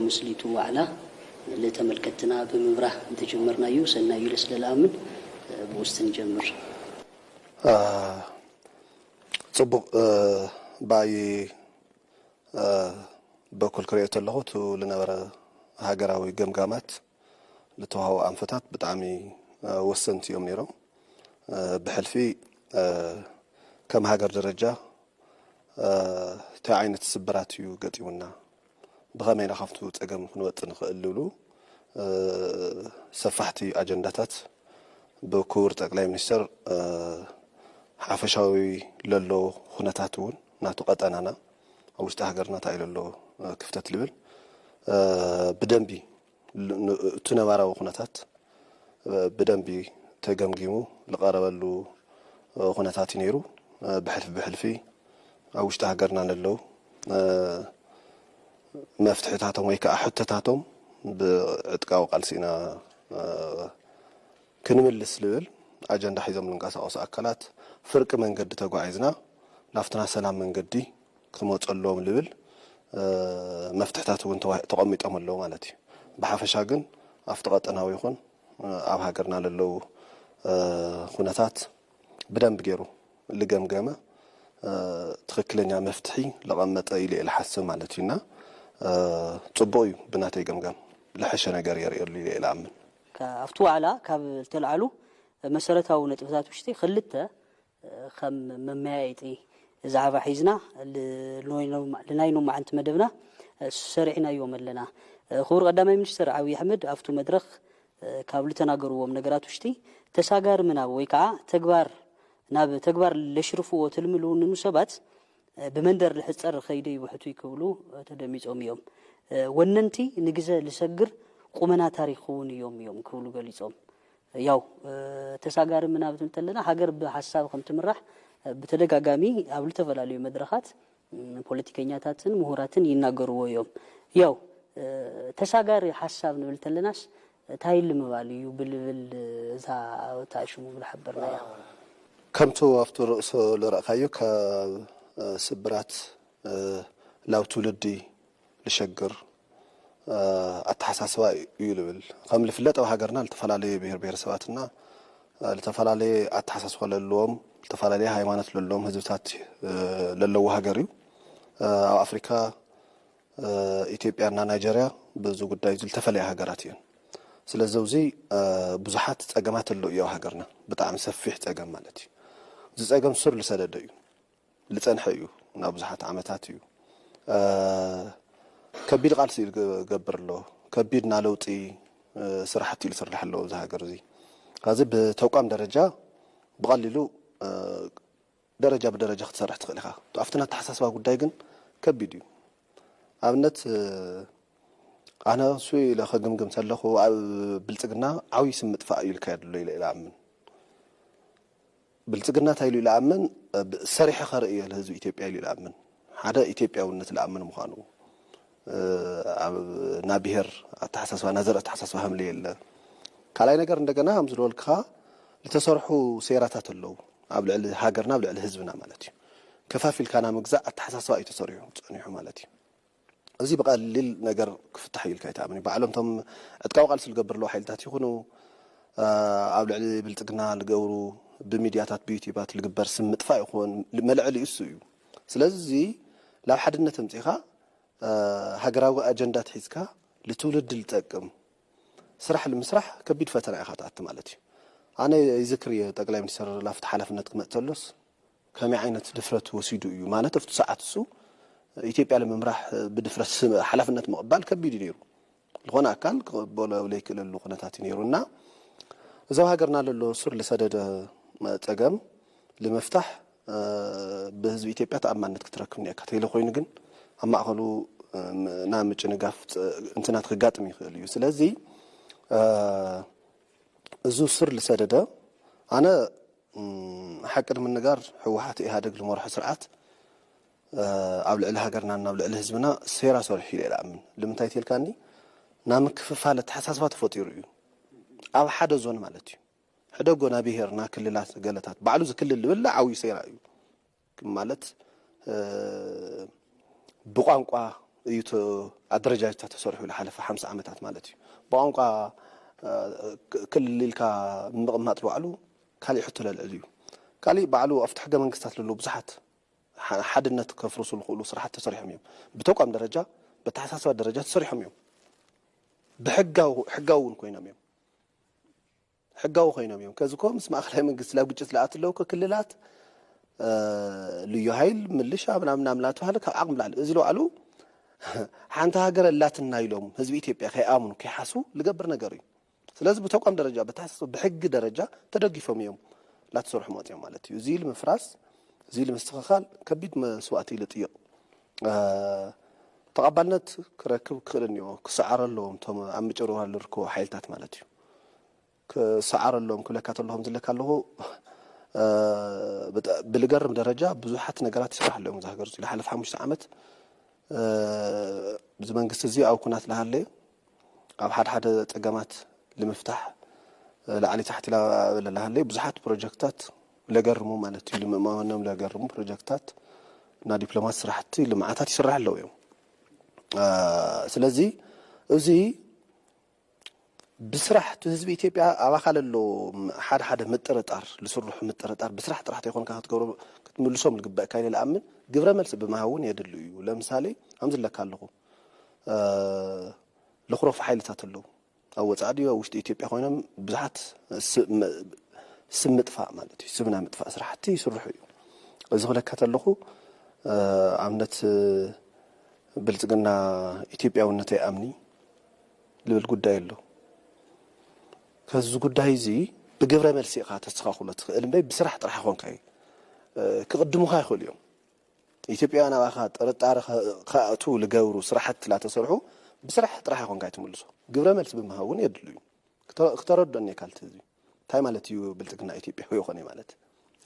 ምስሊቱ ዋዕላ ንተመልከትና ብምብራህ እንተጀመርናዩ ሰናዩ ኢለ ስለ ልኣምን ብኡ እስቲ ንጀምር። ጽቡቕ። ብኣይ በኩል ክሪኦ ተለኹ እቲ ልነበረ ሃገራዊ ገምጋማት ልተዋህቡ ኣንፈታት ብጣዕሚ ወሰንቲ እዮም ነይሮም። ብሕልፊ ከም ሃገር ደረጃ እንታይ ዓይነት ስብራት እዩ ገጢሙና፣ ብኸመይ ኢና ካብቲ ጸገም ክንወጽእ ንኽእል ዝብሉ ሰፋሕቲ ኣጀንዳታት ብክቡር ጠቅላይ ሚኒስትር ሓፈሻዊ ለሎ ኩነታት እውን ናቱ ቀጠናና ኣብ ውሽጢ ሃገርና እንታይ ለሎ ክፍተት ልብል ብደንቢ እቲ ነባራዊ ኩነታት ብደንቢ ተገምጊሙ ዝቐረበሉ ኩነታት እዩ ነይሩ። ብሕልፊ ብሕልፊ ኣብ ውሽጢ ሃገርና ለለዉ መፍትሕታቶም ወይ ከዓ ሕቶታቶም ብዕጥቃዊ ቃልሲ ኢና ክንምልስ ዝብል ኣጀንዳ ሒዞም ዝንቀሳቐሱ ኣካላት ፍርቂ መንገዲ ተጓዒዝና ናብትና ሰላም መንገዲ ክትመፁ ኣለዎም ዝብል መፍትሕታት እውን ተቐሚጦም ኣለዉ ማለት እዩ። ብሓፈሻ ግን ኣብቲ ቀጠናዊ ይኹን ኣብ ሃገርና ለለዉ ኩነታት ብደንብ ገይሩ ልገምገመ ትኽክለኛ መፍትሒ ለቐመጠ ኢለ እየ ልሓስብ ማለት እዩ። እና ፅቡቕ እዩ ብናተይ ገምጋም ልሐሸ ነገር የርእየሉ ኢለ እየ ልኣምን። ኣብቲ ዋዕላ ካብ ዝተልዓሉ መሰረታዊ ነጥብታት ውሽጢ ክልተ ከም መመያየጢ ዛዕባ ሒዝና ልናይ ሎማዓንቲ መደብና ሰሪሕናዮም ኣለና። ክቡር ቀዳማይ ሚኒስትር ዓብዪ ኣሕመድ ኣብቱ መድረኽ ካብ ልተናገርዎም ነገራት ውሽጢ ተሳጋሪ ምናብ ወይ ከዓ ተግባር ናብ ተግባር ለሽርፍዎ ትልሚ ልውንኑ ሰባት ብመንደር ልሕፀር ከይደ ይብሕቱ ክብሉ ተደሚፆም እዮም። ወነንቲ ንግዘ ልሰግር ቁመና ታሪክ ክውን እዮም እዮም ክብሉ ገሊፆም። ያው ተሳጋሪ ምናብ እንተለና ሃገር ብሓሳብ ከም ትምራሕ ብተደጋጋሚ ኣብ ዝተፈላለዩ መድረኻት ፖለቲከኛታትን ምሁራትን ይናገርዎ እዮም። ያው ተሳጋሪ ሓሳብ ንብል ተለናስ እንታይ ልምባል እዩ ብልብል እዛ ኣወታሽሙ ብልሓበርና እያ። ከምቱ ኣብቱ ርእሶ ልረእካዮ ካብ ስብራት ላብ ትውልዲ ልሸግር ኣተሓሳስባ እዩ ልብል። ከም ልፍለጥ ኣብ ሃገርና ልተፈላለየ ብሄር ብሄረሰባትና ልተፈላለየ ኣተሓሳስባ ለለዎም ልተፈላለየ ሃይማኖት ለለዎም ህዝብታት ለለዎ ሃገር እዩ። ኣብ ኣፍሪካ ኢትዮጵያና ናይጀርያ በዚ ጉዳይ እዚ ልተፈለያ ሃገራት እየን። ስለዚ ኣብዚ ብዙሓት ፀገማት ኣሎ እዩ ኣብ ሃገርና ብጣዕሚ ሰፊሕ ፀገም ማለት እዩ። እዚ ፀገም ሱር ልሰደደ እዩ። ልጸንሐ እዩ፣ ናብ ብዙሓት ዓመታት እዩ። ከቢድ ቃልሲ እዩ ዝገብር ኣሎ። ከቢድ ና ለውጢ ስራሕቲ እዩ ዝስራሕ ኣሎ ኣብዚ ሃገር እዚ። ካዚ ብተቋም ደረጃ ብቐሊሉ ደረጃ ብደረጃ ክትሰርሕ ትኽእል ኢኻ። ኣብቲ ኣተሓሳስባ ጉዳይ ግን ከቢድ እዩ። ኣብነት ኣነ እሱ ኢለ ከግምግም ተለኹ ኣብ ብልጽግና ዓብዪ ስም ምጥፋእ እዩ ኢልካዮ ዘሎ ኢለ ኢለ ኣምን። ብልጽግና እንታይ ኢሉ ይኣምን? ሰሪሐ ከርእየ ለህዝቢ ኢትዮጵያ ኢሉ ይኣምን። ሓደ ኢትዮጵያውነት ዝኣምን ምዃኑ ናብ ብሄር ኣተሓሳስባ ናዘር ኣተሓሳስባ ሃምለ የለ። ካልኣይ ነገር እንደገና ከም ዝበልካ ዝተሰርሑ ሴራታት ኣለዉ ኣብ ልዕሊ ሃገርና ኣብ ልዕሊ ህዝብና ማለት እዩ። ከፋፊልካ ና ምግዛእ ኣተሓሳስባ እዩ ተሰሪሑ ፀኒሑ ማለት እዩ። እዚ ብቐሊል ነገር ክፍታሕ እዩ ኢልካ ኣይትኣምን እዩ። ባዕሎም እቶም ዕጥቃዊ ቃልሲ ዝገብር ኣለዉ ሓይልታት ይኹኑ ኣብ ልዕሊ ብልጽግና ዝገብሩ ብሚድያታት ብዩቲባት ዝግበር ስም ምጥፋእ ይኹን መልዕሊ እሱ እዩ። ስለዚ እዚ ናብ ሓድነት ኣምጺኻ ሃገራዊ ኣጀንዳ ትሒዝካ ልትውልድ ዝጠቅም ስራሕ ንምስራሕ ከቢድ ፈተና ኢኻ ትኣቲ ማለት እዩ። ኣነ ይዝክር እየ ጠቅላይ ሚኒስትር ላፍቲ ሓላፍነት ክመጽእ ተሎስ ከመይ ዓይነት ድፍረት ወሲዱ እዩ ማለት ኣብቲ ሰዓት እሱ ኢትዮጵያ ንምምራሕ ብድፍረት ሓላፍነት ምቕባል ከቢድ እዩ ነይሩ። ዝኾነ ኣካል ክቕበሎ ለይክእለሉ ኩነታት እዩ ነይሩ እና እዚ ኣብ ሃገርና ለሎ ሱር ልሰደደ ፀገም ልምፍታሕ ብህዝቢ ኢትዮጵያ ተኣማንነት ክትረክብ እኒኣካ ተይለ ኮይኑ ግን ኣብ ማእኸሉ ና ምጭንጋፍ እንትናት ክጋጥም ይኽእል እዩ። ስለዚ እዚ ሱር ልሰደደ ኣነ ሓቂ ንምንጋር ህወሓት ኢህኣደግ ዝመርሖ ስርዓት ኣብ ልዕሊ ሃገርናን ኣብ ልዕሊ ህዝብና ሴራ ሰሪሑ ኢለ ይኣምን። ልምንታይ ተልካኒ ናብ ምክፍፋል ኣተሓሳስባ ተፈጢሩ እዩ ኣብ ሓደ ዞን ማለት እዩ። ሕደጎ ና ብሄር ና ክልላት ገለታት ባዕሉ እዚ ክልል ዝብል ዓብዩ ሴራ እዩ ማለት ብቋንቋ እዩ ተ- ኣደረጃጀታት ተሰሪሑ ዝሓለፈ ሓምሳ ዓመታት ማለት እዩ። ብቋንቋ እ፣ ክ- ክልል ኢልካ ምቕማጥ ባዕሉ ካሊእ ሕቶ ለልዕል እዩ። ካሊእ ባዕሉ ኣብቲ ሕገ መንግስታት ለለዉ ብዙሓት ሓ- ሓድነት ከፍርሱ ዝኽእሉ ስራሓት ተሰሪሖም እዮም። ብተቋም ደረጃ፣ በተሓሳስባ ደረጃ ተሰሪሖም እዮም። ብሕጋዊ ሕጋዊ እውን ኮይኖም እዮም። ሕጋዊ ኮይኖም እዮም። ከዚ ኮ ምስ ማእኸላይ መንግስቲ ላብ ግጭት ለኣት ኣለዉ ኮ ክልላት እ፣ ልዩ ሃይል ምልሻ ምናምን ምናምን እናተባህለ ካብ ዓቕሚ ላዕሊ እዚ ለባዕሉ ሓንቲ ሃገር ኣላትና ኢሎም ህዝቢ ኢትዮጵያ ከይኣምኑ ከይሓስቡ ልገብር ነገር እዩ። ስለዚ ብተቋም ደረጃ በተሓሳስብ ብሕጊ ደረጃ ተደጊፎም እዮም ላተሰርሑ መፅኦም ማለት እዩ። እዚ ልምፍራስ እዚ ልምስትኽኻል ከቢድ መስዋእቲ ልጥይቕ እ፣ ተቐባልነት ክረክብ ክኽእል እኒኦ ክሰዓሩ ኣለዎም እቶም ኣብ ምጭርዋር ዝርከቡ ሓይልታት ማለት እዩ። ክሰዓረሎም ክብለካ ተለኹ ከምዝለካ ኣለኹ እ፣ ብጣ- ብልገርም ደረጃ ብዙሓት ነገራት ይስራሕ ኣለዎም እዚ ሃገር እዚ ዝሓለፈ ሓሙሽተ ዓመት እ፣ እዚ መንግስቲ እዚ ኣብ ኩናት ለሃለዩ ኣብ ሓደ ሓደ ፀገማት ንምፍታሕ እ፣ ላዕሊ ታሕቲ ላበለ ለሃለዩ ብዙሓት ፕሮጀክታት ለገርሙ ማለት እዩ። ልምእማኖም ለገርሙ ፕሮጀክታት እና ዲፕሎማት ስራሕቲ ልምዓታት ይስራሕ ኣለዉ እዮም እ፣ ስለዚ እዚ ብስራሕ እቲ ህዝቢ ኢትዮጵያ ኣብ ኣኻል ኣሎ ሓደ ሓደ ምጥርጣር ልስርሑ ምጥርጣር ብስራሕ ጥራሕ ተይኮንካ ክትገብሮ ክትምልሶም ልግበእካ ኢለ ልኣምን ግብረ መልሲ ብምሃብ እውን የድሉ እዩ። ለምሳሌ ከምዚ ለካ ኣለኹ እ፣ ልኽረፉ ሓይልታት ኣለዉ ኣብ ወፃኢ ድዩ ኣብ ውሽጢ ኢትዮጵያ ኮይኖም ብዙሓት ስ- ም- ስም ምጥፋእ ማለት እዩ ስምና ምጥፋእ ስራሕቲ ይስርሑ እዩ። እዚ ክለካ ተለኹ እ፣ ኣብነት ብልፅግና ኢትዮጵያውነት ኣይኣምኒ ልብል ጉዳይ ኣሎ። ከዚ ጉዳይ እዚ ብግብረ መልሲ ኢኻ ተስተኻኽሎ ትኽእል እምበይ ብስራሕ ጥራሕ ይኾንካ እዩ እ፣ ክቕድሙኻ ይኽእሉ እዮም። ኢትዮጵያውያን ኣባኻ ጥርጣረ ከ- ከኣትዉ ልገብሩ ስራሕቲ ላተሰርሑ ብስራሕ ጥራሕ ይኾንካ ትምልሶ ግብረ መልሲ ብምሃብ እውን የድሉ እዩ። ክተ- ክተረድኦ እኒካ ልቲ ህዝቢ እንታይ ማለት እዩ ብልፅግና ኢትዮጵያዊ ይኾነ ማለት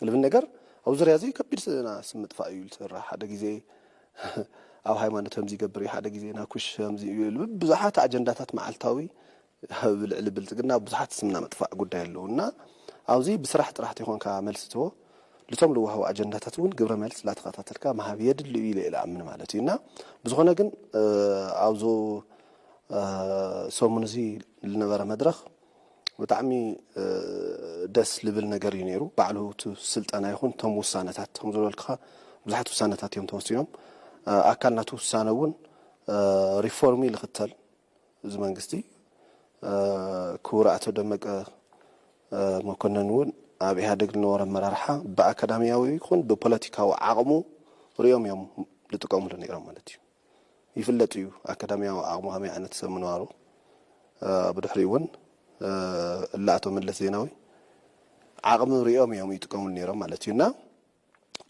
ልብል ነገር ኣብ ዙርያ እዚ ከቢድ ስና ስም ምጥፋእ እዩ ዝስራሕ ሓደ ግዜ ኣብ ሃይማኖት ከምዚ ይገብር እዩ ሓደ ግዜ ናኩሽ ከምዚ እዩ ዝብል ብዙሓት ኣጀንዳታት መዓልታዊ ኣብ ልዕሊ ብልፅግና ብዙሓት ስምና ምጥፋእ ጉዳይ ኣለዉ እና ኣብዚ ብስራሕ ጥራሕ ተይኮንካ መልሲ ትቦ ልቶም ልወሃቡ ኣጀንዳታት እውን ግብረ መልስ ላተኸታተልካ መሃብ የድሊ እዩ ኢለ ኢለ ኣምን ማለት እዩ እና ብዝኾነ ግን ኣብዚ ሰሙን እዚ ዝነበረ መድረኽ ብጣዕሚ ደስ ልብል ነገር እዩ ነይሩ። ባዕሉ እቲ ስልጠና ይኹን እቶም ውሳነታት ከም ዝበልክኻ ብዙሓት ውሳነታት እዮም ተወሲኖም። ኣካል ናቱ ውሳነ እውን ሪፎርም እዩ ልኽተል እዚ መንግስቲ። ክቡር ኣቶ ደመቀ መኮነን እውን ኣብ ኢህኣደግ ዝነበረ ኣመራርሓ ብኣካዳሚያዊ ይኹን ብፖለቲካዊ ዓቕሙ ሪኦም እዮም ዝጥቀምሉ ነይሮም ማለት እዩ። ይፍለጥ እዩ ኣካዳሚያዊ ዓቕሙ ከመይ ዓይነት ሰብ ምንባሩ። ብድሕሪኡ እውን እላ ኣቶ መለስ ዜናዊ ዓቕሚ ሪኦም እዮም ይጥቀምሉ ነይሮም ማለት እዩ እና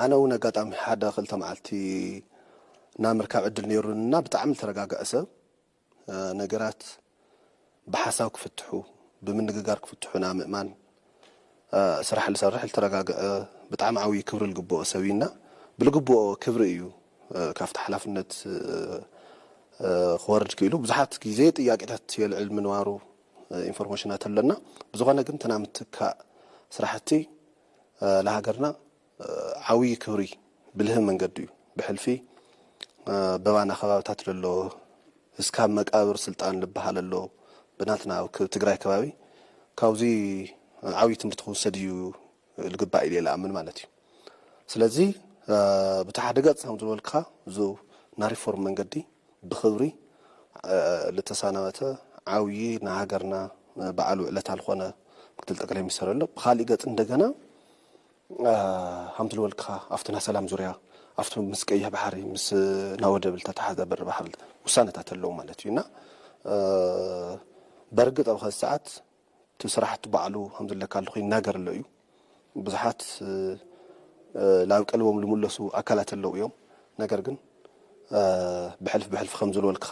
ኣነ እውን ኣጋጣሚ ሓደ ክልተ መዓልቲ ናብ ምርካብ ዕድል ነይሩንና ብጣዕሚ ዝተረጋግዐ ሰብ ነገራት ብሓሳብ ክፍትሑ ብምንግጋር ክፍትሑ ና ምእማን ስራሕ ልሰርሕ ልተረጋግዐ ብጣዕሚ ዓብዪ ክብሪ ልግብኦ ሰብ እዩና ብልግብኦ ክብሪ እዩ ካብቲ ሓላፍነት ክወርድ ክኢሉ ብዙሓት ግዜ ጥያቄታት የልዕል ምንባሩ ኢንፎርሜሽናት ኣለና። ብዝኾነ ግን ተና ምትካእ ስራሕቲ ለሃገርና ዓብዪ ክብሪ ብልህ መንገዲ እዩ። ብሕልፊ በባና ከባብታት ለሎ እስካብ መቃብር ስልጣን ልበሃል ኣሎ ብናትና ኣብ ትግራይ ከባቢ ካብዚ ዓብዪ ትምህርቲ ክውሰድ እዩ ልግባእ ኢለ ለኣምን ማለት እዩ። ስለዚ ብቲ ሓደ ገፅ ከም ዝበልካ እዚ ናሪፎርም መንገዲ ብክብሪ ልተሳናበተ ዓብዪ ንሃገርና በዓል ውዕለታ ልኾነ ምክትል ጠቅላይ ሚኒስትር ኣሎ። ብካሊእ ገፅ እንደገና ከምቲ ዝበልካ ኣብቲ ናይ ሰላም ዙርያ ኣብቲ ምስ ቀይሕ ባሕሪ ምስ ናወደብ ልተተሓዘ በሪ ባሕሪ ውሳነታት ኣለዉ ማለት እዩ እና በርግጥ ኣብ ኸዚ ሰዓት እቲ ስራሕቲ ባዕሉ ከም ዘለካ ኣለኹ ይናገር ኣሎ እዩ። ብዙሓት ናብ ቀልቦም ልምለሱ ኣካላት ኣለዉ እዮም። ነገር ግን ብሕልፊ ብሕልፊ ከም ዝበልክኻ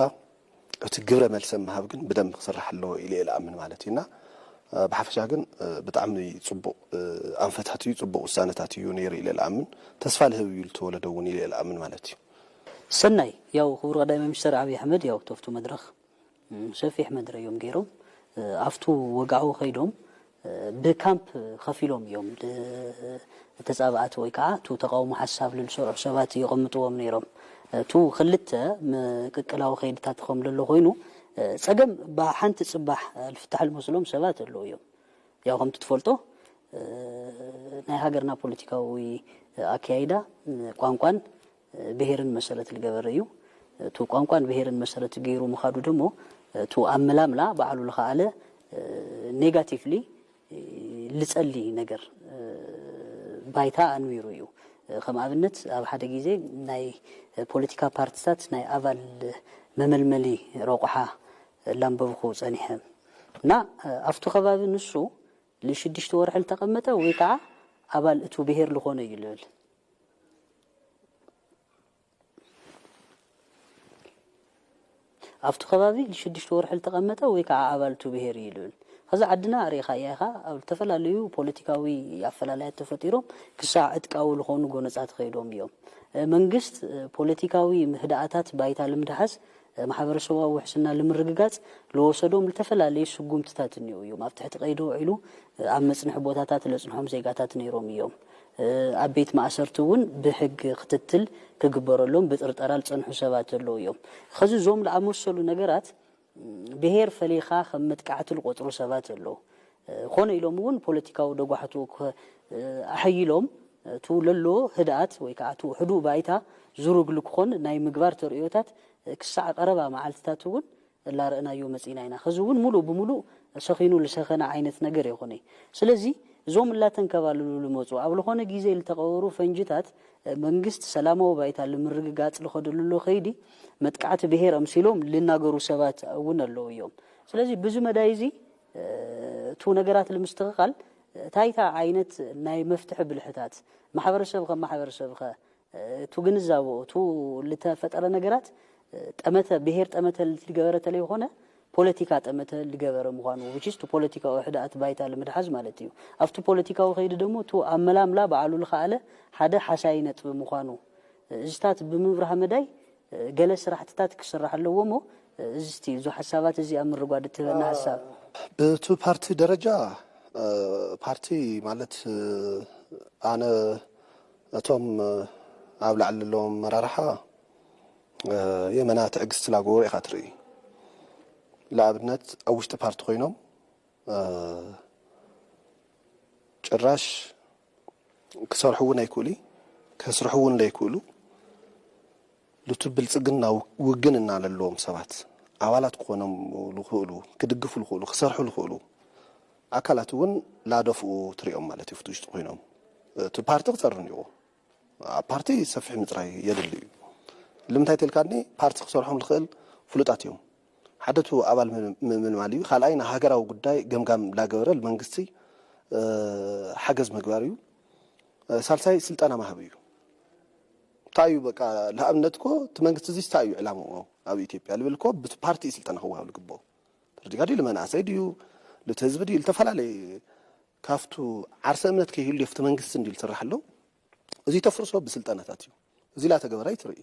እቲ ግብረ መልሰ ምሃብ ግን ብደንብ ክስራሕ ኣለዎ ኢለ እየ ልኣምን ማለት እዩ እና ብሓፈሻ ግን ብጣዕሚ ፅቡቕ ኣንፈታት እዩ ፅቡቕ ውሳነታት እዩ ነይሩ ኢለ ልኣምን ተስፋ ልህብ እዩ ልተወለደ እውን ኢለ ልኣምን ማለት እዩ። ሰናይ ያው ክቡር ቀዳማይ ሚኒስተር ኣብይ ኣሕመድ ያው ተፍቱ መድረኽ ሰፊሕ መድረ እዮም ገይሮም ኣብቱ ወግዓዊ ከይዶም ብካምፕ ከፊሎም እዮም ተፃባእቲ ወይ ከዓ ቱ ተቃውሞ ሓሳብ ልዝሰርሑ ሰባት ይቐምጥዎም ነይሮም። ቱ ክልተ ምቅቅላዊ ከይድታት ከም ዘሎ ኮይኑ ፀገም ብሓንቲ ፅባሕ ልፍታሕ ልመስሎም ሰባት ኣለዉ እዮም። ያው ከምቲ ትፈልጦ ናይ ሃገርና ፖለቲካዊ ኣካያይዳ ቋንቋን ብሄርን መሰረት ልገበረ እዩ። እቱ ቋንቋን ብሄርን መሰረት ገይሩ ምኻዱ ደሞ እቱ ኣመላምላ ባዕሉ ልኸኣለ ኔጋቲቭሊ ልጸሊ ነገር ባይታ ኣንዊሩ እዩ። ከም ኣብነት ኣብ ሓደ ግዜ ናይ ፖለቲካ ፓርቲታት ናይ ኣባል መመልመሊ ረቑሓ ላንበብኹ ጸኒሐ እና ኣብቲ ከባቢ ንሱ ልሽዱሽተ ወርሒ ልተቐመጠ ወይ ከዓ ኣባል እቱ ብሄር ልኾነ እዩ ልብል። ኣብቲ ከባቢ ልሽዱሽተ ወርሒ ልተቐመጠ ወይ ከዓ ኣባል እቱ ብሄር እዩ ልብል። ከዚ ዓድና ርኢኻያ ኢኻ ኣብ ዝተፈላለዩ ፖለቲካዊ ኣፈላላያት ተፈጢሮም ክሳዕ ዕጥቃዊ ልኾኑ ጎነፃት ኸይዶም እዮም። መንግስት ፖለቲካዊ ምህዳኣታት ባይታ ልምድሓዝ ማሕበረሰባዊ ውሕስና ልምርግጋፅ ልወሰዶም ልተፈላለዩ ስጉምትታት እኒኡ እዮም። ኣብ ትሕቲ ቀይዲ ውዒሉ ኣብ መፅንሒ ቦታታት ለፅንሖም ዜጋታት ነይሮም እዮም። ኣብ ቤት ማእሰርቲ እውን ብሕግ ክትትል ክግበረሎም ብጥርጠራ ልፀንሑ ሰባት ኣለዉ እዮም። ኸዚ እዞም ልኣመሰሉ ነገራት ብሄር ፈሊኻ ከም መጥቃዕቲ ልቆፅሩ ሰባት ኣለዉ። ኮነ ኢሎም እውን ፖለቲካዊ ደጓሕቱ ኣሐይሎም እቱ ለሎ ህድኣት ወይ ከዓ እቱ ሕዱእ ባይታ ዝሩግ ልክኾን ናይ ምግባር ተርእዮታት ክሳዕ ቀረባ መዓልትታት እውን እላረእናዮ መጺና ኢና። ኸዚ እውን ሙሉእ ብሙሉእ ሰኺኑ ልሰኸነ ዓይነት ነገር የኾነ። ስለዚ እዞም እላተንከባልሉ ልመጹ ኣብ ልኾነ ግዜ ልተቐበሩ ፈንጅታት መንግስት ሰላማዊ ባይታ ልምርግጋጽ ልኸደሉ ኣሎ ኸይዲ መጥቃዕቲ ብሄር ኣምሲሎም ልናገሩ ሰባት እውን ኣለዉ እዮም። ስለዚ ብዚ መዳይ እዚ እቱ ነገራት ልምስትኽኻል ታይታ ዓይነት ናይ መፍትሒ ብልሕታት ማሕበረሰብ ከም ማሕበረሰብ ኸ እቱ ግንዛቦ እቱ ልተፈጠረ ነገራት ጠመተ ብሄር ጠመተ ልገበረ ተለይኮነ ፖለቲካ ጠመተ ልገበረ ምዃኑ which is ቱ ፖለቲካዊ ሕዳኣት ባይታ ልምድሓዝ ማለት እዩ። ኣብቲ ፖለቲካዊ ከይዲ ደሞ እቱ ኣመላምላ በዓሉ ልኸኣለ ሓደ ሓሳይ ነጥቢ ምዃኑ እዚታት ብምብራህ መዳይ ገለ ስራሕትታት ክስራሕ ኣለዎ እሞ እዚ እስቲ እዞ ሓሳባት እዚ ኣብ ምርጓድ እትህበና ሓሳብ ብቱ ፓርቲ ደረጃ ፓርቲ ማለት ኣነ እቶም ኣብ ላዕሊ ዘለዎም ኣመራርሓ የመና ትዕግስቲ ላጎ ኢኻ ትርኢ። ንኣብነት ኣብ ውሽጢ ፓርቲ ኮይኖም ጭራሽ ክሰርሑ እውን ኣይክእሉ፣ ከስርሑ እውን ለይክእሉ፣ ሉቱ ብልፅግና ውግንና ለለዎም ሰባት ኣባላት ክኾኖም ልኽእሉ፣ ክድግፉ ልኽእሉ፣ ክሰርሑ ልኽእሉ ኣካላት እውን ላደፍኡ ትሪኦም ማለት እዩ። ፍቲ ውሽጢ ኮይኖም እቲ ፓርቲ ክፀሪ እኒዎ። ኣብ ፓርቲ ሰፊሕ ምፅራይ የድሊ እዩ። ልምንታይ ተልካኒ ፓርቲ ክሰርሖም ልኽእል ፍሉጣት እዮም። ሓደ እቲ ኣባል ምምልማል እዩ። ካልኣይ ንሃገራዊ ጉዳይ ገምጋም ላገበረ ልመንግስቲ ሓገዝ ምግባር እዩ። ሳልሳይ ስልጠና ማሃብ እዩ። እንታይ እዩ በቃ ንኣብነት እኮ እቲ መንግስቲ እዚ እንታይ እዩ ዕላምኡ ኣብ ኢትዮጵያ ልብል እኮ ብቲ ፓርቲ እዩ ስልጠና ክወሃብ ልግብኦ። ተረዲካ ድዩ? ልመንእሰይ ድዩ ልቲ ህዝቢ ድዩ ልተፈላለየ ካብቱ ዓርሰ እምነት ከይህሉ የፍቲ መንግስቲ እንዲ ልስራሕ ኣሎ። እዚ ተፍርሶ ብስልጠናታት እዩ። እዚ ላተገበረ ኣይትርኢ።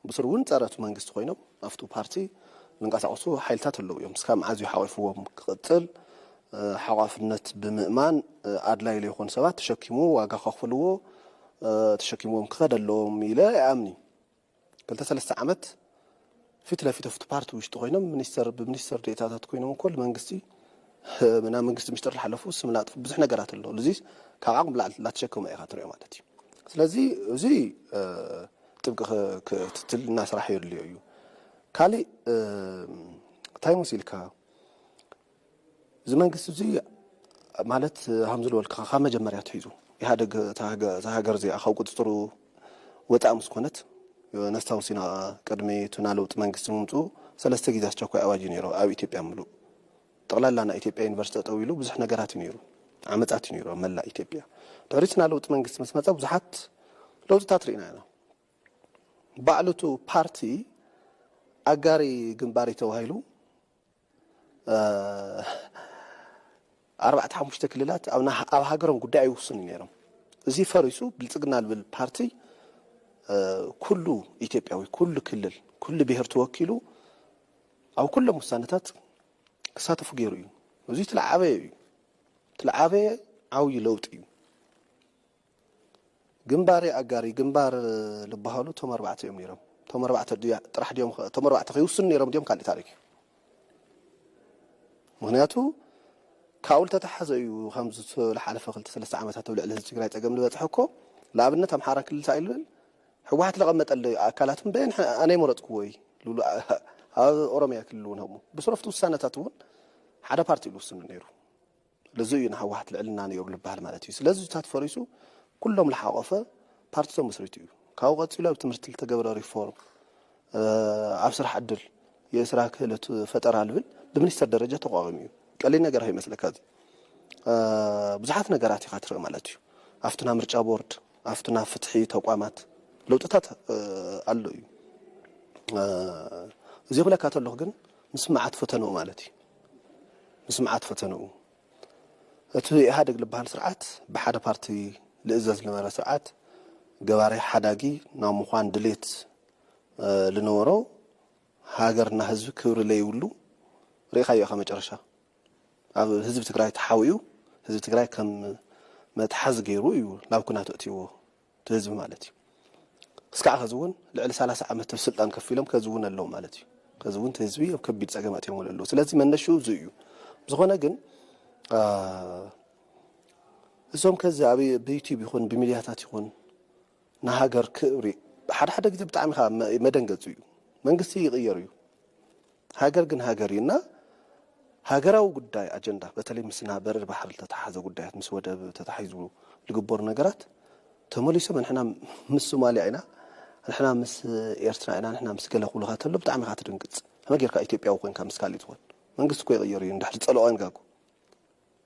ብስሩ እውን ጸረቱ መንግስቲ ኮይኖም ኣብቱ ፓርቲ ዝንቀሳቀሱ ሓይልታት ኣለዉ እዮም። እስካብ መዓዝ እዩ ሓቂፍዎም ክቕጽል? ሓቋፍነት ብምእማን ኣድላይ ለይኮኑ ሰባት ተሸኪሙ ዋጋ ከኽፍልዎ ተሸኪምዎም ክኸድ ኣለዎም ኢለ ይኣምኒ። ክልተ ሰለስተ ዓመት ፊት ለፊት ኣብቲ ፓርቲ ውሽጢ ኮይኖም ሚኒስተር ብሚኒስተር ዴታታት ኮይኖም እኮ መንግስቲ ናብ መንግስቲ ሚኒስተር ዝሓለፉ ስም ላጥፉ ብዙሕ ነገራት ኣሎ። እዚ ካብ ዓቕሚ ብላዕሊ ላተሸከመ ኢኻ ትሪኦ ማለት እዩ። ስለዚ እዚ ጥብቂ ክትትል እና ስራሕ የድልዮ እዩ። ካሊእ እንታይ መሲልካ እዚ መንግስቲ እዚ ማለት ሃም ዝበልካ ካብ መጀመርያ ትሒዙ ኢህኣደግ እታ ሃገር እዚኣ ካብ ቁፅፅሩ ወፃእ ምስ ኮነት ነስታውስ ኢና። ቅድሚ እቲ ናይ ለውጢ መንግስቲ ምምፅኡ ሰለስተ ግዜ ኣስቸኳይ ኣዋጅ እዩ ነይሩ ኣብ ኢትዮጵያ ምሉእ። ጠቕላላ ናይ ኢትዮጵያ ዩኒቨርሲቲ ጠጠው ኢሉ ብዙሕ ነገራት እዩ ነይሩ። ዓመፃት እዩ ነይሩ ኣብ መላእ ኢትዮጵያ። ድሕሪ እቲ ናይ ለውጢ መንግስቲ ምስ መፀ ብዙሓት ለውጥታት ርኢና ኢና። ባዕሉ እቲ ፓርቲ ኣጋሪ ግንባር እዩ ተባሂሉ ኣርባዕተ ሓሙሽተ ክልላት ኣብ ሃገሮም ጉዳይ ኣይውስኑ ነይሮም። እዚ ፈሪሱ ብልፅግና ዝብል ፓርቲ ኩሉ ኢትዮጵያዊ ኩሉ ክልል ኩሉ ብሄር ተወኪሉ ኣብ ኩሎም ውሳነታት ክሳተፉ ገይሩ እዩ። እዚ እቲ ዝዓበየ እዩ። ትልዓበየ ዓብዪ ለውጢ እዩ። ግንባር ኣጋሪ ግንባር ዝበሃሉ እቶም ኣርባዕተ እዮም ነይሮም። እቶም ኣርባዕተ ድያ- ጥራሕ ድዮም ኸ- እቶም ኣርባዕተ ከይውስኑ ነይሮም ድዮም ካልእ ታሪክ እዩ። ምክንያቱ ካብኡ ዝተተሓዘ እዩ። ከምዚ ዝሓለፈ ክልተ ሰለስተ ዓመታት ኣብ ልዕሊ ህዝቢ ትግራይ ፀገም ዝበፅሐ እኮ ንኣብነት ኣምሓራ ክልል ሳይልብል ህወሓት ለቐመጠለ ኣካላት እምበየን ኣነ ይመረፅኩዎ እዩ ልብሉ ኣብ ኦሮሚያ ክልል እውን ከምኡ ብስረፍቲ ውሳነታት እውን ሓደ ፓርቲ ኢሉ ውስኑ ነይሩ። ስለዚ እዩ ንህወሓት ልዕልና ነይሩ ዝበሃል ማለት እዩ። ስለዚ እታት ፈሪሱ ኩሎም ዝሓቆፈ ፓርቲ ተመስሪቱ እዩ። ካብኡ ቀፂሉ ኣብ ትምህርቲ ዝተገበረ ሪፎርም ኣብ ስራሕ ዕድል የስራ ክእለት ፈጠራ ልብል ብሚኒስተር ደረጃ ተቋቒሙ እዩ። ቀሊል ነገር ከይመስለካ እዚ ብዙሓት ነገራት ኢኻ ትርኢ ማለት እዩ። ኣብቲ ና ምርጫ ቦርድ ኣብቲ ና ፍትሒ ተቋማት ለውጥታት ኣሎ እዩ። እዚ ክብለካ ተለኹ ግን ምስማዓት ፈተንኡ ማለት እዩ። ምስማዓት ፈተንኡ እቲ ኢህኣደግ ዝበሃል ስርዓት ብሓደ ፓርቲ ልእዘዝ ዝነበረ ስርዓት ገባሪ ሓዳጊ ናብ ምዃን ድሌት ዝነበሮ ሃገርና ህዝቢ ክብሪ ለይብሉ ርኢኻዮ ኢኻ መጨረሻ ኣብ ህዝቢ ትግራይ ተሓዊኡ ህዝቢ ትግራይ ከም መትሓዚ ገይሩ እዩ ናብ ኩናት ኣእትይዎ እቲ ህዝቢ ማለት እዩ። እስካዕ ከዚ እውን ልዕሊ ሰላሳ ዓመት ኣብ ስልጣን ከፊሎም ከዚ እውን ኣለዉ ማለት እዩ። ከዚ እውን እቲ ህዝቢ ኣብ ከቢድ ፀገም ኣእትዮም ኣለዉ። ስለዚ መነሽኡ እዚ እዩ። ዝኾነ ግን እዞም ከዚ ኣብ ብዩቲብ ይኹን ብሚድያታት ይኹን ንሃገር ክብሪ ሓደ ሓደ ግዜ ብጣዕሚ ኻ መደንገፂ እዩ። መንግስቲ ይቕየር እዩ። ሃገር ግን ሃገር እዩ እና ሃገራዊ ጉዳይ ኣጀንዳ በተለይ ምስ ና በረድ ባሕሪ ዝተተሓዘ ጉዳያት ምስ ወደብ ተታሒዙ ዝግበሩ ነገራት ተመሊሶም ንሕና ምስ ሶማሊያ ኢና ንሕና ምስ ኤርትራ ኢና ንሕና ምስ ገለ ክብሉካ ተሎ ብጣዕሚ ኢኻ ትድንግፅ። ከመይ ጌርካ ኢትዮጵያዊ ኮንካ ምስ ካሊእ ትኾን? መንግስቲ እኮ ይቕየር እዩ እንድሕር ዝፀለኦ ንጋጉ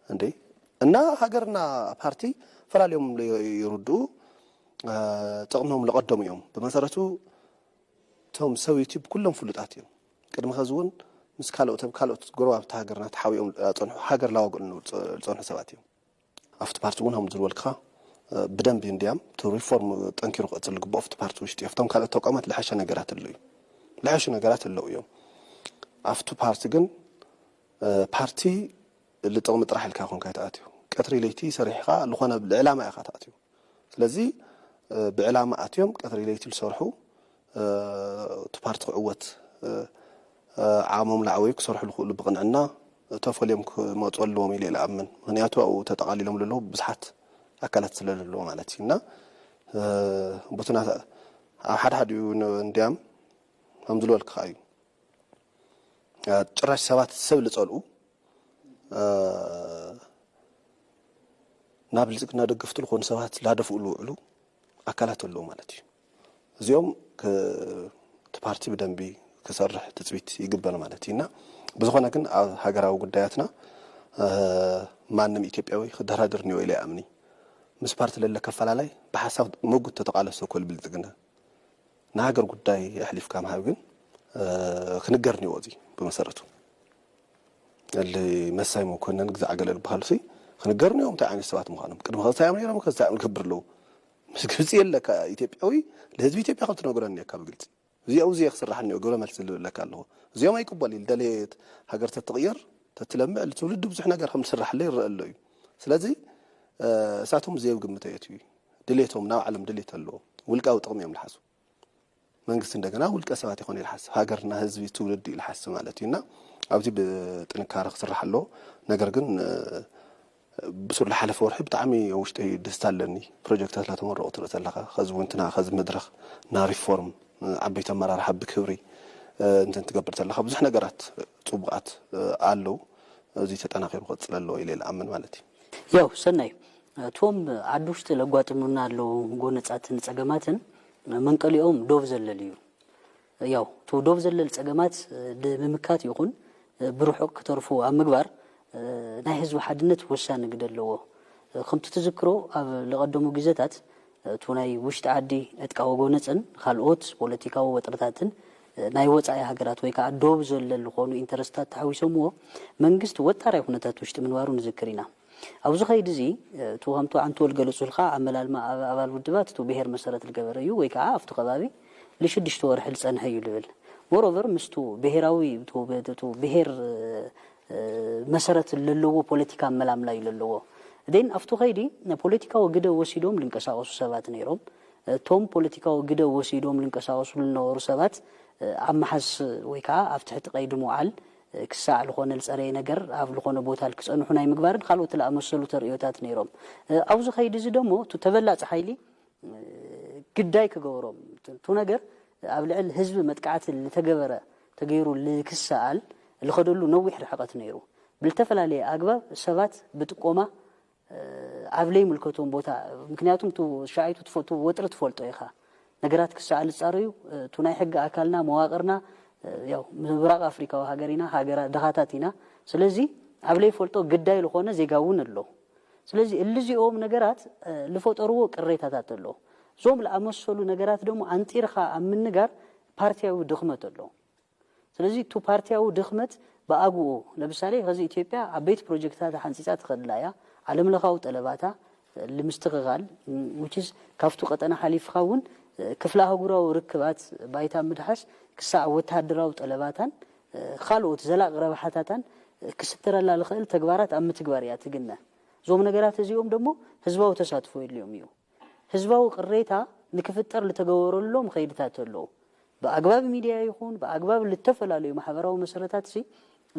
እንዴ እና ሃገርና ፓርቲ ፈላልዮም ይርድኡ ጥቕሞም ለቐደሙ እዮም። ብመሰረቱ እቶም ሰብ ዩቲብ ኩሎም ፍሉጣት እዮም። ቅድሚ ከዚ እውን ምስ ካልኦት ኣብ ካልኦት ጎረባብቲ ሃገርና ተሓቢኦም ዝፀንሑ ሃገር ላዋግዑ ዝፀንሑ ሰባት እዮም። ኣብቲ ፓርቲ እውን ከም ዝበልካ ብደንቢ እንዲያም እቲ ሪፎርም ጠንኪሩ ክቐፅል ዝግብኦ ኣብቲ ፓርቲ ውሽጢ ኣብቶም ካልኦት ተቋማት ልሐሸ ነገራት ኣለዉ እዩ። ልሐሹ ነገራት ኣለዉ እዮም። ኣብቲ ፓርቲ ግን ፓርቲ ልጥቕሚ ጥራሕ ኢልካ ኮንካ ተኣትዩ ቀትሪ ለይቲ ሰሪሕኻ ዝኾነ ዕላማ ኢኻ ተኣትዩ። ስለዚ ብዕላማ ኣትዮም ቀትሪ ለይቲ ዝሰርሑ እቲ ፓርቲ ክዕወት ዓቕሞም ላዕወዩ ክሰርሑ ዝኽእሉ ብቕንዕና ተፈልዮም ክመፁ ኣለዎም ኢለ ይኣምን። ምክንያቱ ኣብኡ ተጠቓሊሎም ዘለዉ ብዙሓት ኣካላት ስለ ዘለዉ ማለት እዩ እና ቦትና ኣብ ሓደ ሓዲኡ እንዲያም ከም ዝበልክኻ እዩ። ጭራሽ ሰባት ሰብ ዝፀልኡ ናብ ብልፅግና ደገፍቲ ዝኾኑ ሰባት ላደፍኡ ዝውዕሉ ኣካላት ኣለዉ ማለት እዩ። እዚኦም እቲ ፓርቲ ብደንቢ ክሰርሕ ትፅቢት ይግበር ማለት እዩ እና ብዝኾነ ግን ኣብ ሃገራዊ ጉዳያትና ማንም ኢትዮጵያዊ ክደራደር እኒኦ ኢለ ይኣምኒ። ምስ ፓርቲ ለለ ከፈላላይ ብሓሳብ መጉት ተተቃለሶ ኮል ብልፅግና ንሃገር ጉዳይ ኣሕሊፍካ ምሃብ ግን ክንገር እኒኦ እዚ ብመሰረቱ እል መሳይ መኮነን ግዛዕ ገለ ዝበሃሉ ሲ ክንገር እኒኦም እንታይ ዓይነት ሰባት ምዃኖም ቅድሚ ከዚ እንታይ እዮም ነይሮም ከዚ እንታይ እዮም ዝገብር ኣለዉ ምስ ግብፂ የለካ ኢትዮጵያዊ ንህዝቢ ኢትዮጵያ ከም ትነግሮ እኒካ ብግልፂ እዚኣ ውዚ ክስራሕ እኒኦ ግብረ መልሲ ዝልብለካ ኣለኹ እዚኦም ኣይቅበል ኢል ደሌት ሃገር ተትቕየር ተትለምዕ ትውልዲ ብዙሕ ነገር ከም ዝስራሕለ ይረአ ኣሎ እዩ ስለዚ እሳቶም ዘይብ ግምት ኣየትዩ ድሌቶም ናይ ባዕሎም ድሌት ኣለዎ ውልቃዊ ጥቕሚ እዮም ዝሓስቡ መንግስቲ እንደገና ውልቀ ሰባት ይኾን ኢሉ ሓስብ ሃገርና ህዝቢ ትውልዲ ኢሉ ሓስብ ማለት እዩ እና ኣብዚ ብጥንካረ ክስራሕ ኣለዎ ነገር ግን ብሱር ዝሓለፈ ወርሒ ብጣዕሚ ውሽጠይ ደስታ ኣለኒ ፕሮጀክታት ላተመረቑ ትርኢ ዘለኻ ከዚ እውን ትና ከዚ መድረኽ ና ሪፎርም ዓበይቲ ኣመራርሓ ብክብሪ እንትን ትገብር ዘለኻ ብዙሕ ነገራት ፅቡቃት ኣለዉ እዚ ተጠናኺሩ ክቕፅል ኣለዎ ኢለ ይኣምን ማለት እዩ ያው ሰናይ እቶም ዓዲ ውሽጢ ለጓጥሙና ኣለዉ ጎነፃትን ፀገማትን መንቀሊኦም ዶብ ዘለል እዩ ያው እቲ ዶብ ዘለል ፀገማት ብምምካት ይኹን ብርሑቕ ክተርፉ ኣብ ምግባር ናይ ህዝቢ ሓድነት ወሳኒ ግደ ኣለዎ። ከምቲ ትዝክሮ ኣብ ለቐደሙ ግዜታት እቱ ናይ ውሽጢ ዓዲ ዕጥቃዊ ጎነፅን ካልኦት ፖለቲካዊ ወጥርታትን ናይ ወፃኢ ሃገራት ወይ ከዓ ዶብ ዘለል ዝኾኑ ኢንተረስታት ተሓዊሶምዎ መንግስቲ ወጣራይ ኩነታት ውሽጢ ምንባሩ ንዝክር ኢና። ኣብዚ ኸይዲ እዚ እቱ ከምቱ ዓንቱ ወልገለፁልካ ኣመላልማ ኣባል ውድባት እቱ ብሄር መሰረት ልገበረ እዩ ወይ ከዓ ኣብቱ ከባቢ ልሽዱሽተ ወርሒ ልፀንሐ እዩ ልብል ሞሮቨር ምስቱ ብሄራዊ ብሄር መሰረት ለለዎ ፖለቲካ መላምላ እዩ ለለዎ። ን ኣብቱ ኸይዲ ፖለቲካዊ ግደ ወሲዶም ልንቀሳቀሱ ሰባት ነይሮም። እቶም ፖለቲካዊ ግደ ወሲዶም ልንቀሳቀሱ ልነበሩ ሰባት ኣብ መሓዝ ወይ ከዓ ኣብ ትሕቲ ቀይዲ ምውዓል ክሳዕ ልኾነ ልፀረየ ነገር ኣብ ልኾነ ቦታ ልክፀንሑ ናይ ምግባርን ካልኦት ልኣመሰሉ ተርእዮታት ነይሮም። ኣብዚ ኸይዲ እዚ ደሞ እቲ ተበላፂ ሓይሊ ግዳይ ክገበሮም፣ እቱ ነገር ኣብ ልዕል ህዝቢ መጥቃዕቲ ልተገበረ ተገይሩ ልክሰኣል ልኸደሉ ነዊሕ ርሕቀት ነይሩ። ብልተፈላለየ ኣግባብ ሰባት ብጥቆማ ኣብ ለይምልከቶም ቦታ፣ ምክንያቱም ቱ ሻይቱ ትፈ- ቱ ወጥሪ ትፈልጦ ኢኻ። ነገራት ክሰኣል ዝፃረዩ እቱ ናይ ሕጊ ኣካልና መዋቅርና ያው ምብራቅ ኣፍሪካዊ ሃገር ኢና፣ ሃገራ ድኻታት ኢና። ስለዚ ኣብ ለይፈልጦ ግዳይ ልኾነ ዜጋ እውን ኣሎ። ስለዚ እልዚኦም ነገራት ልፈጠርዎ ቅሬታታት ኣሎ። እዞም ልኣመሰሉ ነገራት ደሞ ኣንጢርካ ኣብ ምንጋር ፓርቲያዊ ድኽመት ኣሎ። ስለዚ እቱ ፓርቲያዊ ድኽመት ብኣግኡ ለምሳሌ ከዚ ኢትዮጵያ ዓበይቲ ፕሮጀክትታት ሓንፂፃ ትኸድላ እያ። ዓለም ለኻዊ ጠለባታ ልምስትኽኻል which is ካብቱ ቀጠና ሓሊፍካ እውን ክፍለ ኣህጉራዊ ርክባት ባይታ ምድሓስ ክሳዕ ወተሃደራዊ ጠለባታን ካልኦት ዘላቂ ረብሓታታን ክስተረላ ልኽእል ተግባራት ኣብ ምትግባር እያ ትግነ። እዞም ነገራት እዚኦም ደሞ ህዝባዊ ተሳትፎ የድልዮም እዩ። ህዝባዊ ቅሬታ ንክፍጠር ልተገበረሎም ኸይድታት ኣለዉ። ብኣግባብ ሚድያ ይኹን ብኣግባብ ልተፈላለዩ ማሕበራዊ መሰረታት ሲ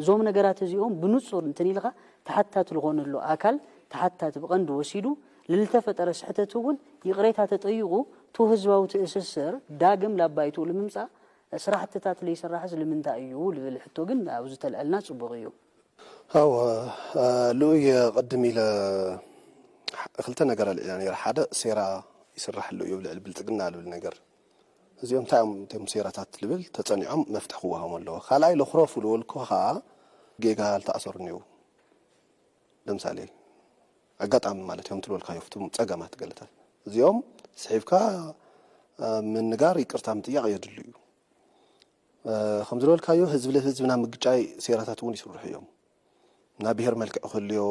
እዞም ነገራት እዚኦም ብንጹር እንትን ኢልኻ ተሓታት ልኾነሉ ኣካል ተሓታት ብቐንዲ ወሲዱ ልልተፈጠረ ስሕተት እውን ይቕሬታ ተጠይቑ ቱ ህዝባዊ ትእስስር ዳግም ላባይትኡ ልምምፃእ ስራሕትታት ለይሰራሕስ ልምንታይ እዩ ልብል ሕቶ ግን ኣብዚ ተልዐልና ጽቡቕ እዩ። ኣዎ ልኡይ ቅድም ኢለ ክልተ ነገር ኣልዒለ ነይረ። ሓደ ሴራ ይስራሕ ኣሎ እዩ ኣብ ልዕሊ ብልፅግና ልብል ነገር እዚኦም እንታይ እዮም እቶም ሴራታት ልብል ተፀኒዖም መፍትሒ ክወሃቦም ኣለዎ። ካልኣይ ለኩረፉ ልበልኩ ከዓ ጌጋ ልተኣሰሩ እኒው ለምሳሌ ኣጋጣሚ ማለት እዮም ትልበልካዮ ፍቱም ፀገማት ገለታት እዚኦም ስሒብካ ምንጋር ይቅርታ ምጥያቅ የድሉ እዩ። ከም ዝበልካዮ ህዝቢ ለህዝቢ ናብ ምግጫይ ሴራታት እውን ይስርሑ እዮም። ናብ ብሄር መልክዕ ክህልዮ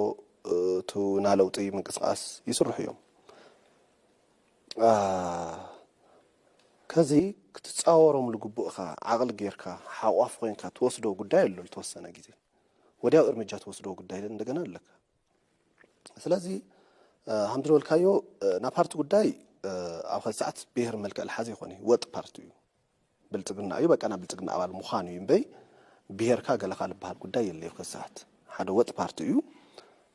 እቱ ና ለውጢ ምንቅስቃስ ይስርሑ እዮም። ከዚ ክትፃወሮም ልግቡእካ ዓቕሊ ጌርካ ሓቋፍ ኮይንካ ትወስዶ ጉዳይ ኣሎ ልተወሰነ ግዜ ወዲያው እርምጃ ትወስዶ ጉዳይ እንደገና ኣለካ። ስለዚ ከም ዝበልካዮ ናብ ፓርቲ ጉዳይ ኣብ ኸዚ ሰዓት ብሄር መልክዕ ልሓዘ ይኾነ ወጥ ፓርቲ እዩ። ብልፅግና እዩ በቃ ናብ ብልፅግና ኣባል ምዃን እዩ እምበይ ብሄርካ ገለኻ ልበሃል ጉዳይ የለ እዩ። ኸዚ ሰዓት ሓደ ወጥ ፓርቲ እዩ።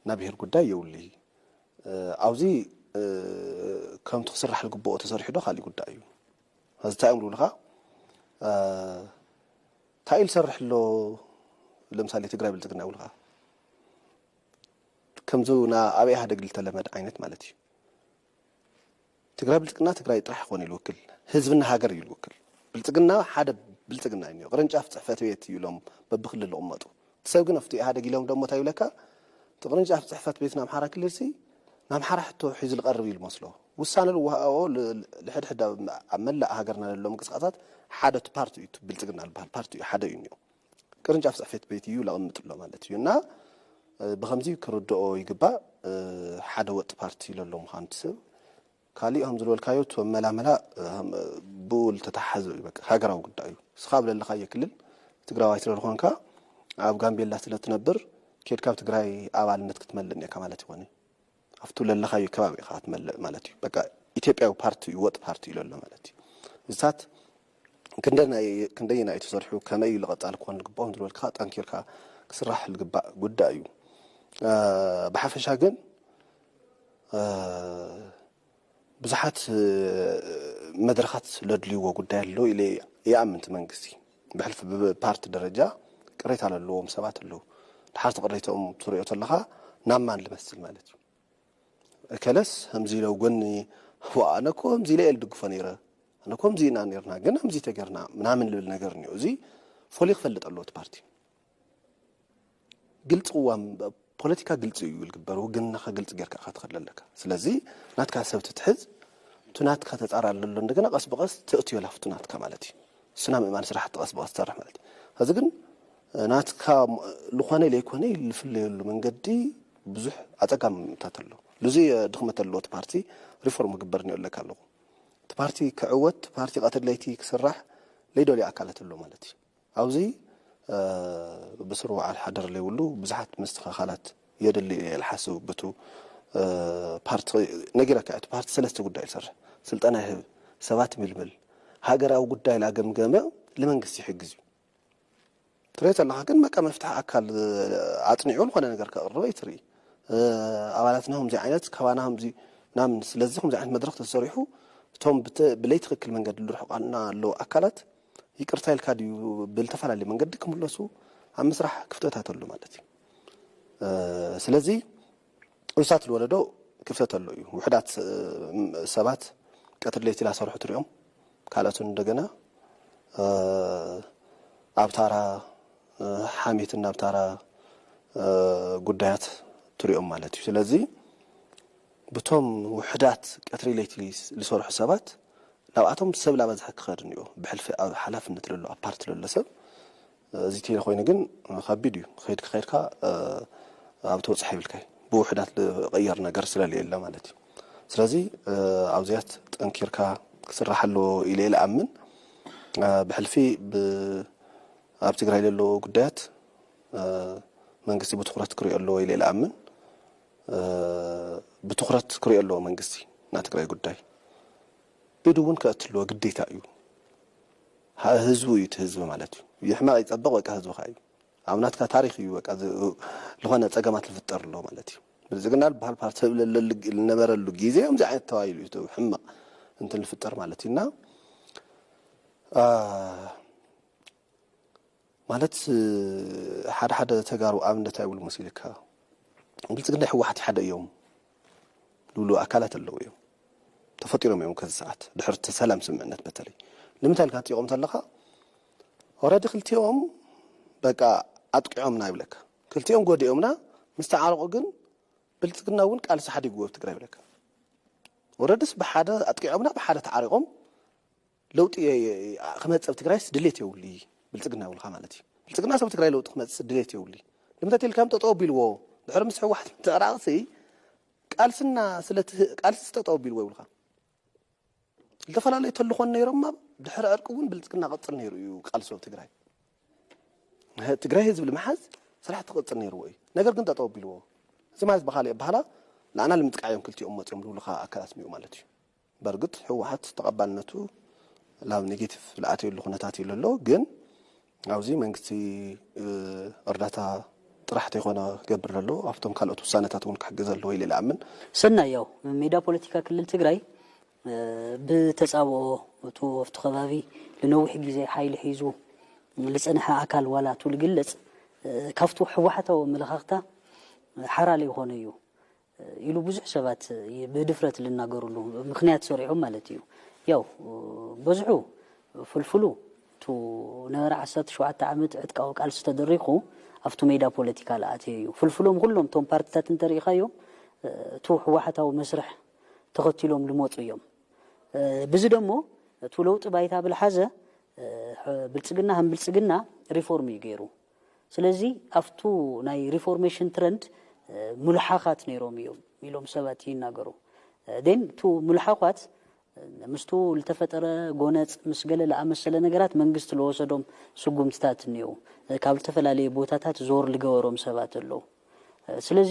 ናብ ብሄር ጉዳይ የውሊ ኣብዚ ከምቲ ክስራሕ ልግብኦ ተሰሪሑ ዶ ካሊእ ጉዳይ እዩ። ኸዚ እንታይ እዮም ልብልኻ እንታይ እዩ ልሰርሕ ኣሎ። ለምሳሌ ትግራይ ብልፅግና ይብልኻ ከምዚ ና ኣብ ኢህኣደግ ልተለመድ ዓይነት ማለት እዩ። ትግራይ ብልፅግና ትግራይ ጥራሕ ክኾነ እዩ ልውክል ህዝብና ሃገር እዩ ልውክል። ብልፅግና ሓደ ብልፅግና እዩ ቅርንጫፍ ፅሕፈት ቤት እዩ ኢሎም በብክልል ልቕመጡ እቲ ሰብ ግን ኣብቲ ኢህኣደግ ኢሎም ደሞ እንታይ ይብለካ እቲ ቅርንጫፍ ፅሕፈት ቤት ንኣምሓራ ክልል ሲ ንኣምሓራ ሕቶ ሒዙ ልቐርብ እዩ ልመስሎ። ውሳነ ልወሃኦ ልሕድሕድ ኣብ መላእ ሃገርና ለሎ ምንቅስቃሳት ሓደ እቲ ፓርቲ እዩ ብልፅግና ልበሃል ፓርቲ እዩ ሓደ እዩ እኒኦ ቅርንጫፍ ፅሕፈት ቤት እዩ ለቕምጥ ኣሎ ማለት እዩ እና ብኸምዚ ክርድኦ ይግባእ። ሓደ ወጥ ፓርቲ ለሎ ምዃኑ እቲ ሰብ ካሊእ ከም ዝበልካዮ እቲ መላመላ ብኡ ዝተተሓዘ እዩ በቃ ሃገራዊ ጉዳይ እዩ። እስኻ ኣብ ለለኻዮ ክልል ትግራዋይ ስለ ዝኾንካ ኣብ ጋምቤላ ስለ ትነብር ኬድካ ኣብ ትግራይ ኣባልነት ክትመልእ እኒአካ ማለት ይኾነ ኣብቲ ለለኻዮ ከባቢ ኢኻ ክትመልእ ማለት እዩ። በቃ ኢትዮጵያዊ ፓርቲ እዩ ወጥ ፓርቲ እዩ ለሎ ማለት እዩ። እዚታት ክንደየናይ እዩ ተሰሪሑ ከመይ እዩ ልቐፃሊ ክኾን ልግባኦ ዝበልካ ጠንኪርካ ክስራሕ ልግባእ ጉዳይ እዩ። ብሓፈሻ ግን ብዙሓት መድረኻት ለድልይዎ ጉዳይ ኣሎ ኢለ ይኣምን። እቲ መንግስቲ ብሕልፊ ብፓርቲ ደረጃ ቅሬታ ለለዎም ሰባት ኣለዉ። ድሓር እቲ ቅሬተኦም ትሪኦ ተለኻ ናብ ማን ልመስል ማለት እዩ። እከለስ ከምዚ ኢለ ጎኒ ኣነ እኮ ከምዚ ኢለ እየ ልድግፎ ነይረ ኣነ እኮ ከምዚ ኢና ነርና ግን ከምዚ ተገርና ምናምን ልብል ነገር እኒኦ እዚ ፎሊ ክፈልጥ ኣለዎ እቲ ፓርቲ ግልፂ ቅዋም ፖለቲካ ግልፂ እዩ ልግበር ውግንናካ ግልፂ ጌርካ ኢካ ትኸድ ኣለካ ስለዚ ናትካ ሰብ ትትሕዝ እቲ ናትካ ተፃራ ኣሎ እንደገና ቀስ ብቀስ ትእትዮ ላፍቱ ናትካ ማለት እዩ ስና ምእማን ስራሕቲ ቀስ ብቀስ ትሰርሕ ማለት እዩ ከዚ ግን ናትካ ልኾነ ለይኮነ ልፍለየሉ መንገዲ ብዙሕ ኣፀጋምታት ኣሎ ልዙ ድኽመት ኣለዎ እቲ ፓርቲ ሪፎርም ግበር እኒኦ ኣለካ ኣለኹ እቲ ፓርቲ ክዕወት ፓርቲ ቀትር ለይቲ ክስራሕ ለይደልዩ ኣካላት ኣሎ ማለት እዩ ኣብዚ ብስሩ በዓል ሓደር ዘይብሉ ብዙሓት ምስትኻኻላት የድሊ እየ ዝሓስብ። ብቱ ፓርቲ ነጊረካ፣ እቲ ፓርቲ ሰለስተ ጉዳይ ይሰርሕ። ስልጠና ይህብ፣ ሰባት ይምልምል፣ ሃገራዊ ጉዳይ ላገምገመ ንመንግስቲ ይሕግዝ እዩ። ትሪኦ ተለኻ ግን በቃ መፍትሒ ኣካል ኣጽኒዑ ዝኾነ ነገር ከቕርብ ኣይትርኢ። ኣባላትና ከምዚ ዓይነት፣ ካባና ከምዚ ምናምን። ስለዚ ከምዚ ዓይነት መድረኽ ተሰሪሑ እቶም ብለይ ትኽክል መንገዲ ዝርሕቋና ኣለዉ ኣካላት ይቅርታ ኢልካ ድዩ ብልተፈላለየ መንገዲ ክምለሱ ኣብ ምስራሕ ክፍተታት ኣሎ ማለት እዩ። ስለዚ እሳት ዝወለዶ ክፍተት ኣሎ እዩ። ውሕዳት ሰባት ቀትሪ ለይቲ ላሰርሑ ትሪኦም፣ ካልኦት እንደገና ኣብ ታራ ሓሜትን ኣብ ታራ ጉዳያት ትሪኦም ማለት እዩ። ስለዚ ብቶም ውሕዳት ቀትሪ ለይቲ ዝሰርሑ ሰባት ናብኣቶም ሰብ ላበዝሐ ክኸድ እኒኦ። ብሕልፊ ኣብ ሓላፍነት ለሎ ኣብ ፓርቲ ለሎ ሰብ እዚ ቴለ ኮይኑ ግን ከቢድ እዩ። ከይድ ከይድካ ኣብ ተወፅሐ ይብልካ እዩ። ብውሕዳት ዝቐየር ነገር ስለለየለ ማለት እዩ። ስለዚ ኣብዚያት ጠንኪርካ ክስራሕ ኣለዎ ኢለ ኢለ ኣምን። ብሕልፊ ኣብ ትግራይ ለለዎ ጉዳያት መንግስቲ ብትኩረት ክሪኦ ኣለዎ ኢለ ኢለ ኣምን። ብትኩረት ክሪኦ ኣለዎ መንግስቲ ናይ ትግራይ ጉዳይ። ኢዱ እውን ከእትልዎ ግዴታ እዩ። ህዝቡ እዩ እቲ ህዝቢ ማለት እዩ። ይሕመቕ ይፀብቕ በቃ ህዝቢ ከዓ እዩ ኣብ ናትካ ታሪክ እዩ በቃ ዝኾነ ፀገማት ልፍጠር ኣሎ ማለት እዩ። ብልፅግና ዝበሃል ፓርቲ ዝነበረሉ ግዜ ከምዚ ዓይነት ተባሂሉ እዩ ሕመቕ እንትን ልፍጠር ማለት እዩ። እና ማለት ሓደ ሓደ ተጋሩ ኣብነት ኣይብሉ መሲልካ ብልፅግና ሕወሓት ሓደ እዮም ዝብሉ ኣካላት ኣለዉ እዮም። ተፈጢሮም እዮም ከዚ ሰዓት ድሕርቲ ሰላም ስምምዕነት በተለይ ንምንታይ ኢልካ ትጥይቖም ተለኻ ኦረዲ ክልቲኦም በቃ ኣጥቂዖምና ይብለካ። ክልቲኦም ጎዲኦምና ምስ ተዓረቑ ግን ብልፅግና እውን ቃልሲ ሓዲግዎ ኣብ ትግራይ ይብለካ። ኦረድስ ብሓደ ኣጥቂዖምና ብሓደ ተዓሪቖም ለውጢ ክመፅእ ኣብ ትግራይስ ድሌት የብሉ ብልፅግና ይብልካ ማለት እዩ። ብልፅግና ሰብ ትግራይ ለውጢ ክመፅእ ድሌት የብሉ። ንምንታይ ኢልካም ጠጠው ኣቢልዎ ድሕሪ ምስ ህወሓት ምትዕራቕሲ ቃልስና ስለቲ ቃልሲ ጠጠው ኣቢልዎ ይብልካ። ዝተፈላለዩ ተልኾን ነይሮማ ድሕሪ ዕርቂ እውን ብልፅግና ቀፅል ነይሩ እዩ ቃልሲ ኣብ ትግራይ። ትግራይ ህዝቢ ልምሓዝ ስራሕ ትቕፅል ነይርዎ እዩ። ነገር ግን ጠጠው ኣቢልዎ። እዚ ማለት ብካሊእ ኣባህላ ንዓና ልምጥቃዕ እዮም ክልቲኦም መፅኦም ዝብሉካ ኣካላት እኒኡ ማለት እዩ። በርግጥ ህወሓት ተቐባልነቱ ናብ ኔጌቲቭ ልኣተየሉ ኩነታት እዩ ዘሎ። ግን ኣብዚ መንግስቲ እርዳታ ጥራሕ ተይኮነ ክገብር ዘሎ ኣብቶም ካልኦት ውሳነታት እውን ክሕግዝ ኣለዎ ኢለ ይኣምን። ሰናይ ያው ሜዳ ፖለቲካ ክልል ትግራይ ብተፃብኦ እቱ ኣብቲ ከባቢ ንነዊሕ ግዜ ሓይሊ ሒዙ ዝፀንሐ ኣካል ዋላ እቱ ዝግለፅ ካብቱ ህወሓታዊ ኣመለኻኽታ ሓራ ለይኾነ እዩ ኢሉ ብዙሕ ሰባት ብድፍረት ዝናገሩሉ ምኽንያት ሰሪሖም ማለት እዩ። ያው በዝሑ ፍልፍሉ እቱ ነበረ ዓሰርተ ሸውዓተ ዓመት ዕጥቃዊ ቃልሲ ተደሪኹ ኣብቱ ሜዳ ፖለቲካ ልኣተየ እዩ። ፍልፍሎም ኩሎም እቶም ፓርቲታት እንተሪኢኻዮም እቱ ህወሓታዊ መስርሕ ተኸቲሎም ልመፁ እዮም። ብዚ ደሞ እቱ ለውጢ ባይታ ብልሓዘ ብልፅግና ከም ብልፅግና ሪፎርም እዩ ገይሩ። ስለዚ ኣብቱ ናይ ሪፎርሜሽን ትረንድ ሙልሓኻት ነይሮም እዮም ኢሎም ሰባት ይናገሩ። ን ቱ ሙልሓኳት ምስቱ ልተፈጠረ ጎነፅ ምስ ገለ ለኣመሰለ ነገራት መንግስቲ ለወሰዶም ስጉምትታት እኒው ካብ ልተፈላለየ ቦታታት ዞር ልገበሮም ሰባት ኣለዉ። ስለዚ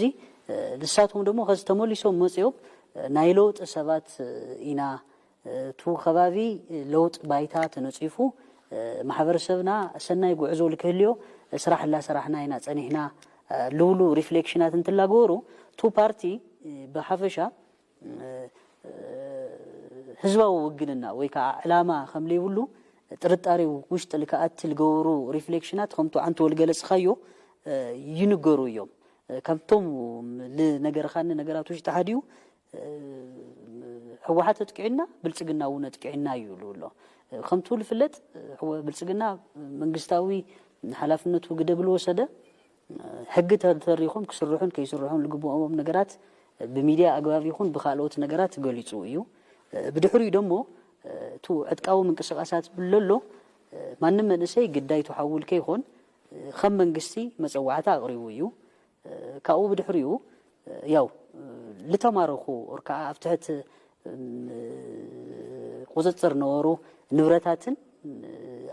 ንሳቶም ደሞ ከዚ ተመሊሶም መፅኦም ናይ ለውጢ ሰባት ኢና ቱ ከባቢ ለውጥ ባይታ ተነፂፉ ማሕበረሰብና ሰናይ ጉዕዞ ልክህልዮ ስራሕ ላሰራሕና ኢና ፀኒሕና ልብሉ ሪፍሌክሽናት እንትላገበሩ ቱ ፓርቲ ብሓፈሻ ህዝባዊ ውግንና ወይ ከዓ ዕላማ ከም ለይብሉ ጥርጣሬ ውሽጢ ልክኣቲ ልገብሩ ሪፍሌክሽናት ከምቱ ዓንቶ ልገለፅካዮ ይንገሩ እዮም። ካብቶም ልነገርኻኒ ነገራት ውሽጢ ሓዲኡ ህወሓት ኣጥቂዕና ብልፅግና እውን ኣጥቂዕና እዩ ይብሉ ኣሎ። ከምቱ ልፍለጥ ብልፅግና መንግስታዊ ሓላፍነቱ ግደ ብልወሰደ ሕጊ ተተሪኹም ክስርሑን ከይስርሑን ልግብኦም ነገራት ብሚድያ ኣግባብ ይኹን ብካልኦት ነገራት ገሊፁ እዩ። ብድሕሪኡ ደሞ እቱ ዕጥቃዊ ምንቅስቃሳት ብለሎ ማንም መንእሰይ ግዳይ ተሓውል ከይኾን ከም መንግስቲ መፀዋዕታ ኣቕሪቡ እዩ። ካብኡ ብድሕሪኡ ያው ልተማረኹ ኦር ከዓ ኣብ ትሕቲ ቁፅፅር ነበሩ ንብረታትን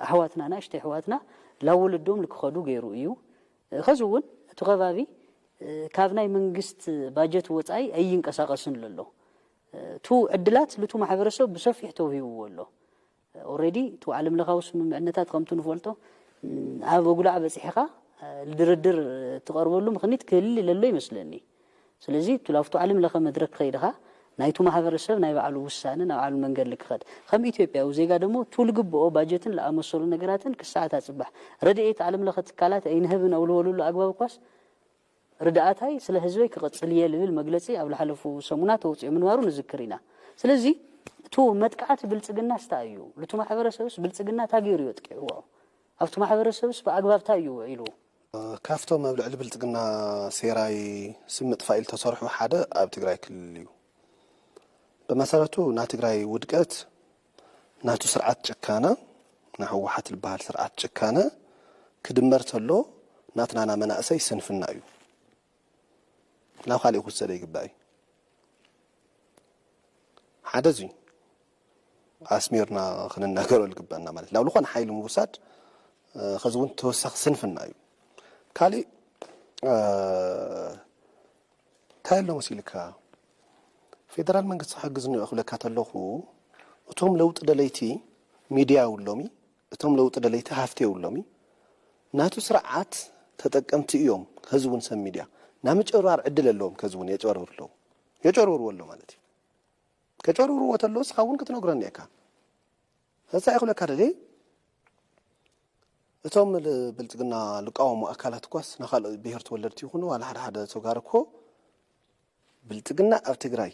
ኣሕዋትና ናእሽተይ ኣሕዋትና ላብ ወለዶም ልክኸዱ ገይሩ እዩ። ኸዚ እውን እቲ ከባቢ ካብ ናይ መንግስት ባጀት ወፃኢ ኣይንቀሳቐስን ለሎ። እቲ ዕድላት ልቱ ማሕበረሰብ ብሰፊሕ ተውሂብዎ ኣሎ። ኦሬዲ እቲ ዓለም ለኻዊ ስምምዕነታት ከምቲ ንፈልጦ ኣብ ኣጉላዕ በፂሕኻ ልድርድር ትቐርበሉ ምኽኒት ክህሊ ለሎ ይመስለኒ። ስለዚ እቲ ላፍቱ ዓለም ለኸ መድረክ ከይድኻ ናይቱ ማሕበረሰብ ናይ ባዕሉ ውሳነ ናብ ዓሉ መንገድ ልክኸድ ከም ኢትዮጵያዊ ዜጋ ደሞ ቱ ልግብኦ ባጀትን ለኣመሰሉ ነገራትን ክሳዕት ኣፅባሕ ረድኤት ዓለም ለኸ ትካላት ኣይንህብን ኣብ ልበሉሉ ኣግባብ እኳስ ርድኣታይ ስለ ህዝበይ ክቐጽል እየ ልብል መግለጺ ኣብ ዝሓለፉ ሰሙናት ተውፅኦ ምንባሩ ንዝክር ኢና። ስለዚ እቱ መጥቃዕቲ ብልጽግና ስታ እዩ ልቱ ማሕበረሰብስ ብልጽግና ታገይሩ እዮ ጥቂዕዎ ኣብቲ ማሕበረሰብስ ብኣግባብታ እዩ ውዒሉ። ካብቶም ኣብ ልዕሊ ብልጽግና ሴራይ ስም ምጥፋእ ኢሉ ተሰርሑ ሓደ ኣብ ትግራይ ክልል እዩ። ብመሰረቱ ናይ ትግራይ ውድቀት ናቱ ስርዓት ጭካነ ናይ ህወሓት ዝበሃል ስርዓት ጭካነ ክድመር ተሎ ናትናና መናእሰይ ስንፍና እዩ። ናብ ካሊእ ክውሰደ ይግባእ እዩ። ሓደ እዚ ኣስሚርና ክንናገሮ ዝግበአና ማለት ናብ ዝኾነ ሓይሊ ምውሳድ ከዚ እውን ተወሳኺ ስንፍና እዩ። ካሊእ እንታይ ኣሎ መሲልካ ፌደራል መንግስቲ ክሕግዝ እኒኦ ክብለካ ተለኹ እቶም ለውጢ ደለይቲ ሚድያ የብሎሚ፣ እቶም ለውጢ ደለይቲ ሃፍቲ የብሎሚ፣ ናቱ ስርዓት ተጠቀምቲ እዮም። ከዚ እውን ሰብ ሚድያ ናይ ምጭርባር ዕድል ኣለዎም። ከዚ እውን የጨርብሩ ኣለዉ የጨርብርዎ ኣሎ ማለት እዩ። ከጨርብርዎ ተለዉ እስኻ እውን ክትነግሮ እኒኤካ። ህፃ ይኽብለካ ደሊ እቶም ብልፅግና ልቃወሙ ኣካላት እኳስ ናካልኦ ብሄር ተወለድቲ ይኹኑ ዋላ ሓደ ሓደ ተጋሩ እኮ ብልፅግና ኣብ ትግራይ